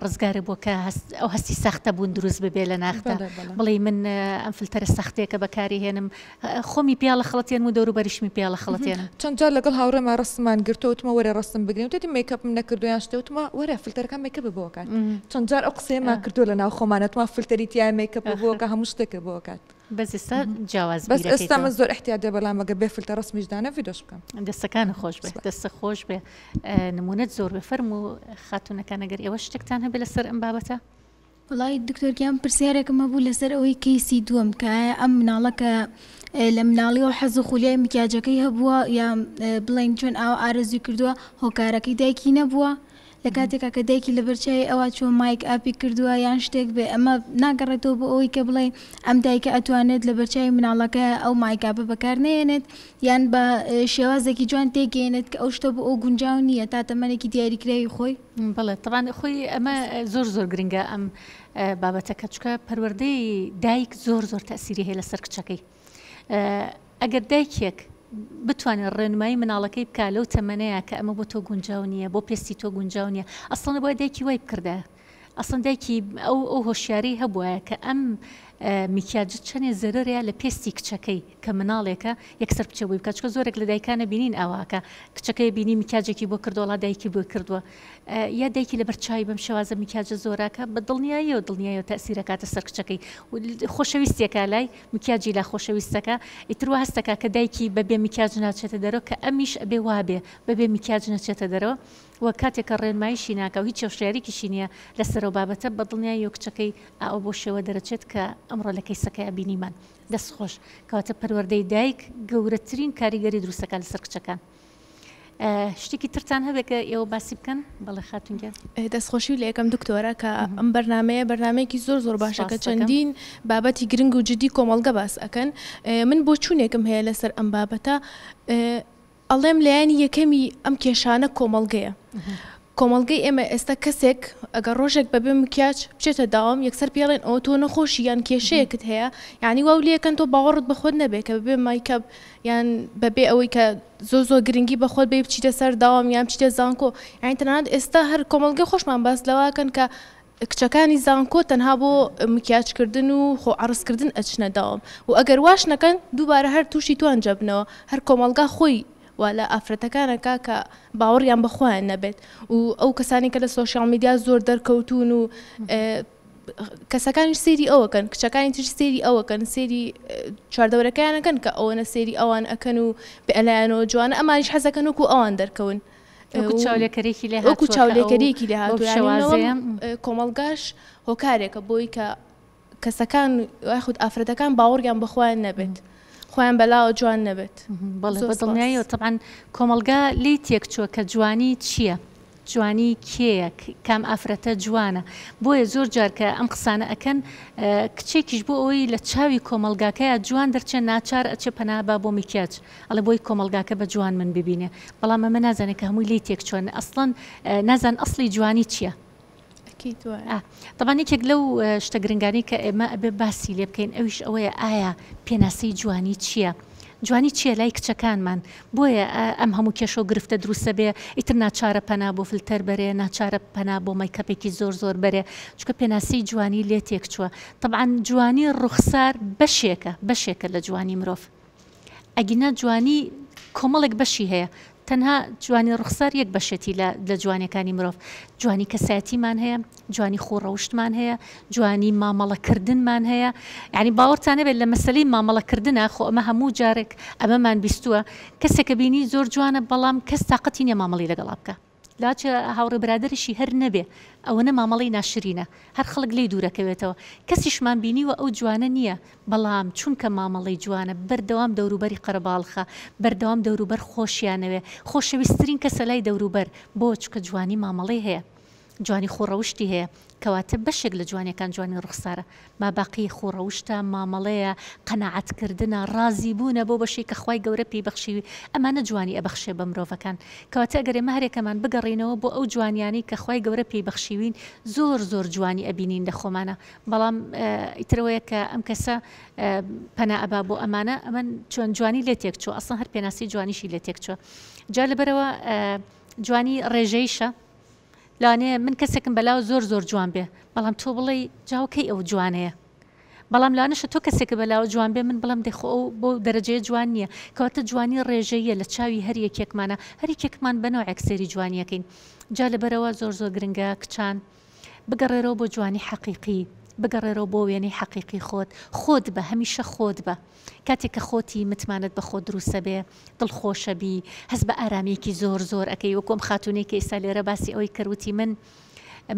ڕزگارت بووە کە هەست ئەو هەستی ساختە بوون دروست ببێ لە ناختا بڵێی من ئەم فلتەرە سەختەیە کە بەکاری هێنم خۆمی پیا ئەخەڵەتێنم و دەوروبەریشمی پیا ئەخەڵەتێنم. چەند جار لەگەڵ هاوڕێما ڕەسممان گرتووە وتمە وەرە ڕەسم بگرین وتێتی مەیکەپم نەکردووە یان شتێ وتمە وەرە فلتەرەکان مەیکەپت بۆ ئەکات چەند جار ئەو قسەیەمان کردووە لەناو خۆمان وتمان فلتەری تیایە مەیکەپت بۆ ئەکات هەموو شتێکت بۆ ئەکات. بەس ئێستا جیاواز بەس ئێستا من زۆر ئیحتیاجە بەلام ئەگەر بێ فلتەر ڕەسمیش دانێم ڤیدۆش بکەم. دەستەکانت خۆش بێ دەستت خۆش بێ نمونەت زۆر بێ فەرموو خاتوونەکان ئەگەر ئێوە شتێکتان هەبێ لەسەر ئەم بابەتە. وەڵایی دکتۆر گیان پرسیارێکم هەبوو لەسەر ئەوەی کەیسی دووەم کە ئایا ئەم مناڵە کە لە مناڵیەوە حەز و خولیای مکیاجەکەی هەبووە یا بڵێن چۆن ئاوا ئارەزووی کردووە هۆکارەکەی دایکی نەبووە لە کاتێکا کە دایکی لەبەر چاوی ئەوا چووە مایک ئاپی کردووە یان شتێک بێ ئەمە ناگەڕێتەوە بۆ ئەوەی کە بڵێ ئەم دایکە ئەتوانێت لەبەر چاوی مناڵەکە ئەو مایکاپە بەکار نەیەنێت یان بە شێوازێکی جوان تێگەیەنێت کە ئەو شتە بۆ ئەو گونجاو نییە تا تەمەنێکی دیاریکراوی خۆی. بەڵێ تەبعەن خۆی ئەمە زۆر زۆر گرنگە ئەم بابەتە کە چکە پەروەردەی دایک زۆر زۆر تەسیری هەیە لەسەر کچەکەی ئەگەر دایکێک بتوانێت ڕێنمایی مناڵەکەی بکە لەو تەمەنەیە کە ئەمە بۆ تۆ گونجاو نییە بۆ پێستی تۆ گونجاو نییە ئەسڵەن بۆ دایکی وای بکردە ئەسڵەن دایکی ئەو ئەو هۆشیاری هەبوایە کە ئەم میکیاجە چەنێ زەرەرەیە لە پێستی کچەکەی کە مناڵێکە یەکسەر بچێ بۆی بکات چونکە زۆرێک لە دایکانە بینین ئاواکە کچەکەی بینی میکیاجێکی بۆ کردووە وەڵا دایکی بۆی کردووە یا دایکی لەبەر چاوی بەم شێوازە میکیاجە زۆراکە بە دڵنیاییەوە دڵنیایەوە تەئسیرەکاتە سەر کچەکەی خۆشەویستێکە لای میکیاجی لا خۆشەویستەکە ئیتر وا هەستەکە کە دایکی بەبێ میکیاج ناچێتە دەرەوە کە ئەمیش ئەبێ وابێ بەبێ میکیاج نەچێتە دەرەوە و کاتێک کە ڕێنماییشی ناکا و هیچ هۆشیاریکیشی نییە لەسەر ئەو بابەتە بە دڵنیاییەوە کچەکەی ئاوا بەو شێوە دەرەچێت کە ئەمڕۆ لە کەیسەکەیا بینیمان. دەست خۆش. کەواتە پەروەردەی دایک گەورەترین کاریگەری دروست دەکات لەسەر کچەکان. شتێکی ترتان هەبێت کە ئێوە باسی بکەن؟ بەڵێ خاتوون گیان. دەستخۆشی لە یەکەم دکتۆرە کە ئەم بەرنامەیە بەرنامەیەکی زۆر زۆر باشە کە چەندین بابەتی گرنگ و جدی کۆمەڵگە باس ئەکەن من بۆچوونێکم هەیە لەسەر ئەم بابەتە ئەڵێم لایەنی یەکەمی ئەم کێشانە کۆمەڵگەیە. کۆمەڵگەی ئێمە ئێستا کەسێک ئەگەر ڕۆژێک بەبێ مکیاج بچێتە داوام یەکسەر پێڵێن ئەوە تۆ نەخۆشی یان کێشەیەکت هەیە یعنی واو لێکەن تۆ باوەڕت بە خۆت نەبێ کە بەبێ مایکەپ یان بەبێ ئەوەی کە زۆر زۆر گرنگی بە خۆت بێ بچیتە سەر داوام یان بچیتە زانکۆ یعنی تەنانەت ئێستا هەر کۆمەڵگەی خۆشمان باس لەوەکەن کە کچەکانی زانکۆ تەنها بۆ مکیاج کردن و خۆ عەڕز کردن ئەچنە داوام و ئەگەر واش نەکەن دووبارە هەر توشی توانج ئەبنەوە هەر کۆمەڵگا خۆی وا لە ئافرەتەکان ئەکا کە باوەڕیان بە خۆیان نەبێت و ئەو کەسانی کە لە سۆشیال میدیا زۆر دەرکەوتوون و کەسەکانیش سەیری ئەوەکەن کچەکانی تریش سەیری ئەوەکەن سەیری چواردەورەکەیان ئەکەن کە ئەوەنە سەیری ئەوان ئەکەن و بەلایەنەوە جوانە ئەمانیش حەزەکەن وەکو ئەوان دەرکەون. وەکو چاولێکەرێکی لێ هاتووە وەکو چاولێکەریەکی لێ هاتووە یانی کۆمەڵگاش هۆکارێکە بۆی کە کەسەکان یاخود ئافرەتەکان باوەڕیان بە خۆیان نەبێت خۆیان بەلاوە جوان نەبێت. بەڵێ بە دڵنیاییەوە تەبعەن کۆمەڵگا لێی تێکچووە کە جوانی چییە؟ جوانی کێیە؟ کام ئافرەتە جوانە؟ بۆیە زۆر جار کە ئەم قسانە ئەکەن کچێکیش بۆ ئەوەی لە چاوی کۆمەڵگاکەیا جوان دەرچێ ناچار ئەچێ پەنا با بۆ میکیاج ئەڵێ بۆی کۆمەڵگاکە بە جوان من ببینێ بەڵام ئەمە نازانێ کە هەمووی لێی تێکچووە ئەسڵەن نازان ئەسڵی جوانی چییە. ئەکید وایە. تەبعەن یەکێک لەو شتە گرنگانەی کە ئێمە ئەبێ باسی لێ بکەین ئەویش ئەوەیە ئایا پێناسەی جوانی چییە؟ جوانی چییە لای کچەکانمان؟ بۆیە ئەم هەموو کێشە و گرفتە دروستە بێ ئیتر ناچارە پەنا بۆ فلتەر بەرێ ناچارە پەنا بۆ مەیکەپێکی زۆر زۆر بەرێ چونکە پێناسەی جوانی لێ تێکچووە تەبعەن جوانی ڕوخسار بەشێکە بەشێکە لە جوانی مرۆڤ ئەگینا جوانی کۆمەڵێک بەشی هەیە تەنها جوانی ڕوخسار یەک بەشێتی لە لە جوانیەکانی مرۆڤ جوانی کەسایەتیمان هەیە جوانی خۆ ڕەوشتمان هەیە جوانی مامەڵەکردنمان هەیە یعنی باوەڕتان نەبێت لە مەسەلەی مامەڵەکردنا خۆ ئەمە هەموو جارێک ئەمەمان بیستووە کەسێکە بینی زۆر جوانە بەڵام کەس تاقەتی نییە مامەڵی لەگەڵا بکە لاچە هاوڕێ برادەریشی هەر نەبێ ئەوەنە مامەڵەی ناشرینە هەر خەڵک لێی دوورەکەوێتەوە کەسیشمان بینیوە ئەو جوانە نییە بەڵام چونکە مامەڵەی جوانە بەردەوام دەوروبەری قەرەباڵخە بەردەوام دەوروبەر خۆشیانەوێ خۆشەویسترین کەسە لای دەوروبەر بۆ چونکە جوانی مامەڵەی هەیە. جوانی خووڕەوشتی هەیە کەواتە بەشێک لە جوانیەکان جوانی ڕوخسارە ماباقی خووڕەوشتە مامەڵەیە قەناعەت کردنە ڕازی بوونە بەو بەشەی کە خوای گەورە پێی بەخشیوی ئەمانە جوانی ئەبەخشێ بە مرۆڤەکان کەواتە ئەگەر ئێمە هەرێکەمان بگەڕێینەوە بۆ ئەو جوانیانەی کە خوای گەورە پێی بەخشیوین زۆر زۆر جوانی ئەبینین لە خۆمانا بەڵام ئیتر ئەوەیە کە ئەم کەسە پەنا ئەبا بۆ ئەمانە ئەمە چۆن جوانی لێ تێک چووە ئەسڵەن هەر پێناسی جوانیشی لێ تێک چووە جا لەبەرەوە جوانی ڕێژەیشە لەوانەیە من کەسێکم بەلاوە زۆر زۆر جوان بێ بەڵام تۆ بڵێی جاوە کەی ئەو جوانەیە بەڵام لەوانەشە تۆ کەسێکە بەلاوە جوان بێ من بڵێم دەی خۆ ئەو بۆ دەرەجەیە جوان نییە کەواتە جوانی ڕێژەییە لە چاوی هەر یەکێکمانە هەر یەکێکمان بە نەوعێک سەیری جوانیەکەین جا لەبەرەوە زۆر زۆر گرنگە کچان بگەڕێرەوە بۆ جوانی حەقیقی، بگەڕێرەوە بۆ وێنەی حەقیقی خۆت، خۆت بە، هەمیشە خۆت بە. کاتێک کە خۆتی، متمانەت بە خۆت دروستەبێ، دڵخۆشەبی، هەست بە ئارامییەکی زۆر زۆر ئەکەی، وەکو ئەم خاتوونەی کە ئیستا لێرە باسی ئەوەی کرد وتی من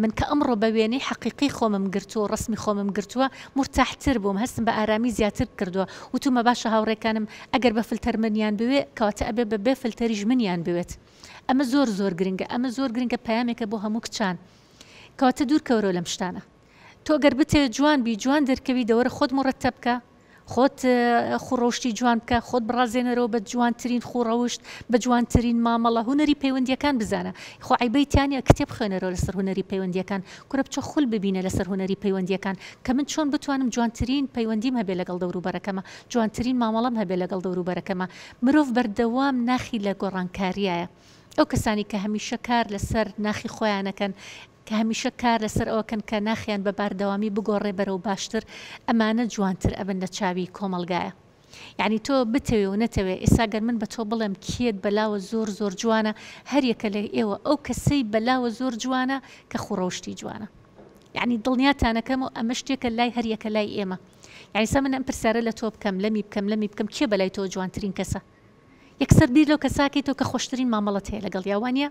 من کە ئەمڕۆ بە وێنەی حەقیقی خۆمم گرتووە و ڕەسمی خۆمم گرتووە، مورتاحتر بووم، هەستم بە ئارامی زیاتر کردووە. وتومە باشە هاوڕێکانم ئەگەر بە فلتەر منیان بوێ، کەواتە ئەبێ بە بێ فلتەریش منیان بوێت. ئەمە زۆر زۆر گرنگە ئەمە زۆر گرنگە پەیامێکە بۆ هەموو کچان کەواتە دوور کەورەوە لەم شتانە تۆ گەر بتەوێت جوان بی جوان دەرکەوی دەوەرە خۆت مڕەتەب بکە خۆت خوڕەوشتی جوان بکە خۆت بڕازێنەرەوە بە جوانترین خوڕەوشت بە جوانترین مامەڵە هونەری پەیوەندیەکان بزانە خۆ عیبەی تیانە کتێب خوێنەرەوە لەسەر هونەری پەیوەندیەکان کورە بچۆ خول ببینە لەسەر هونەری پەیوەندیەکان کە من چۆن بتوانم جوانترین پەیوەندیم هەبێ لەگەڵ دەوروبەرەکەمە جوانترین مامەڵەم هەبێ لەگەڵ دەوروبەرەکەمە مرۆڤ بەردەوام ناخی لە گۆڕانکاریایە. ئەو کەسانی کە هەمیشە کار لەسەر ناخی خۆیان ئەکەن، کە هەمیشە کار لەسەر ئەوە کەن کە ناخیان بە باردەوامی بگۆڕێ بەرەو باشتر، ئەمانە جوانتر ئەبن لە چاوی کۆمەڵگایا. یەعنی تۆ بتەوێ و نەتەوێ، ئێستا گەر من بە تۆ بڵێم کێت بەلاوە زۆر زۆر جوانە، هەر یەکە لە ئێوە ئەو کەسەی بەلاوە زۆر جوانە کە خووڕەوشتی جوانە. یەعنی دڵنیاتانەکەم و ئەمە شتێکە لای هەر یەکە لای ئێمە. یانی سا من ئەم پرسیارە لە تۆ بکەم لەمی بکەم لەمی بکەم کێ بەلای تۆ جوانترین کەسە یەکسەر بیر لەو کەسە کەیتەوە کە خۆشترین مامەڵەت هەیە لەگەڵیا وانیە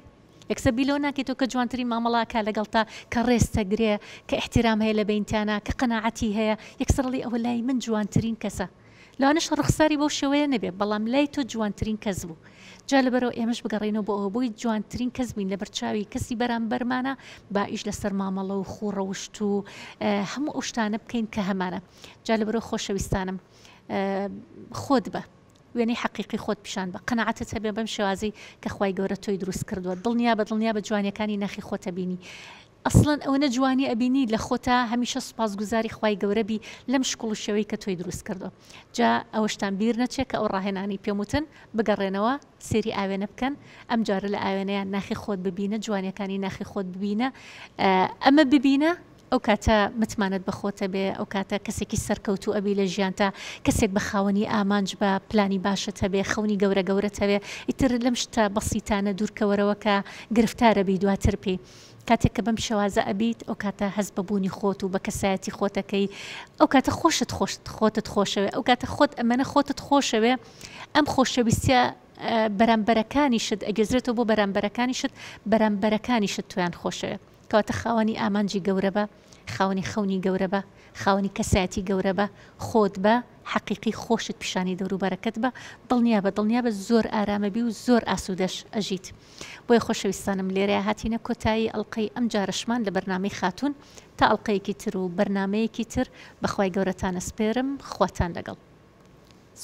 یەکسەر بیر لەوە ناکەیتەوە کە جوانترین مامەڵە ئەکا لەگەڵتا کە ڕێزتەگرێ کە ئیحتیرام هەیە لە بەینتانا کە قەناعەتی هەیە یەکسەر ئەڵێی ئەوە لای من جوانترین کەسە لەوانەشە ڕوخساری بەو شێوەیە نەبێ بەڵام لای تۆ جوانترین کەس بوو جا لەبەرئەوە ئێمەش بگەڕێینەوە بۆ ئەوە بۆی جوانترین کەس بین لەبەر چاوی کەسی بەرامبەرمانە با ئیش لەسەر مامەڵە و خوو ڕەوشت و هەموو ئەو شتانە بکەین کە هەمانە جا لەبەرئەوە خۆشەویستانم خۆت بە وێنەی حەقیقی خۆت پیشان بە قەناعەتت هەبێ بەم شێوازەی کە خوای گەورە تۆی دروست کردووە دڵنیا بە دڵنیا بە جوانیەکانی ناخی خۆتە بینی ئەسڵەن ئەوەنە جوانی ئەبینی لە خۆتا هەمیشە سوپاسگوزاری خوای گەورە بی لەم شکڵ و شێوەی کە تۆی دروست کردوە جا ئەوەشتان بیر نەچێ کە ئەو ڕاهێنانەی پێم وتن بگەڕێنەوە سێری ئاوێنە بکەن ئەم جارە لە ئاوێنەیان ناخی خۆت ببینە جوانیەکانی ناخی خۆت ببینە ئەمە ببینە ئەو کاتە متمانەت بە خۆت ئەبێ ئەو کاتە کەسێکی سەرکەوتوو ئەبی لە ژیانتا کەسێک بە خاوەنی ئامانج بە پلانی باشت هەبێ خەونی گەورە گەورەت هەبێ ئیتر لەم شتە بەسیتانە دوورکەوەرەوە کە گرفتارەبی دواتر پێی کاتێک کە بەم شێوازە ئەبیت ئەو کاتە هەست بە بوونی خۆت و بە کەسایەتی خۆتەکەی ئەو کاتە خۆشت خۆشت خۆتت خۆشەوێ ئەو کاتە خۆت ئەمەنە خۆتت خۆشەوێ ئەم خۆشەویستە بەرامبەرەکانیشت ئەگەزرێتەوە بۆ بەرامبەرەکانیشت بەرامبەرەکانیشت تۆیان خۆشەوێ کەواتە خاوەنی ئامانجی گەورە بە خاوەنی خەونی گەورە بە خاوەنی کەسایەتی گەورە بە خۆت بە حەقیقی خۆشت پیشانی دەوروبەرەکەت بە دڵنیابە دڵنیابە زۆر ئارامەبی و زۆر ئاسوودەش ئەژیت. بۆیە خۆشەویستانم لێرەیا هاتینە کۆتایی ئەڵقەی ئەم جارەشمان لە بەرنامەی خاتوون تا ئەڵقەیەکی تر و بەرنامەیەکی تر بەخوای گەورەتان ئەسپێرم خواتان لەگەڵ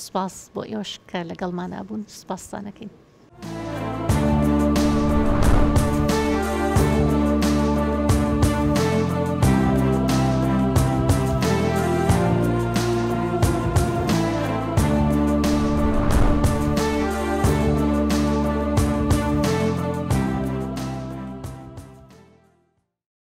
سوپاس بۆ ئێوەش کە لەگەڵمانا بوون سوپاستان ئەکەین.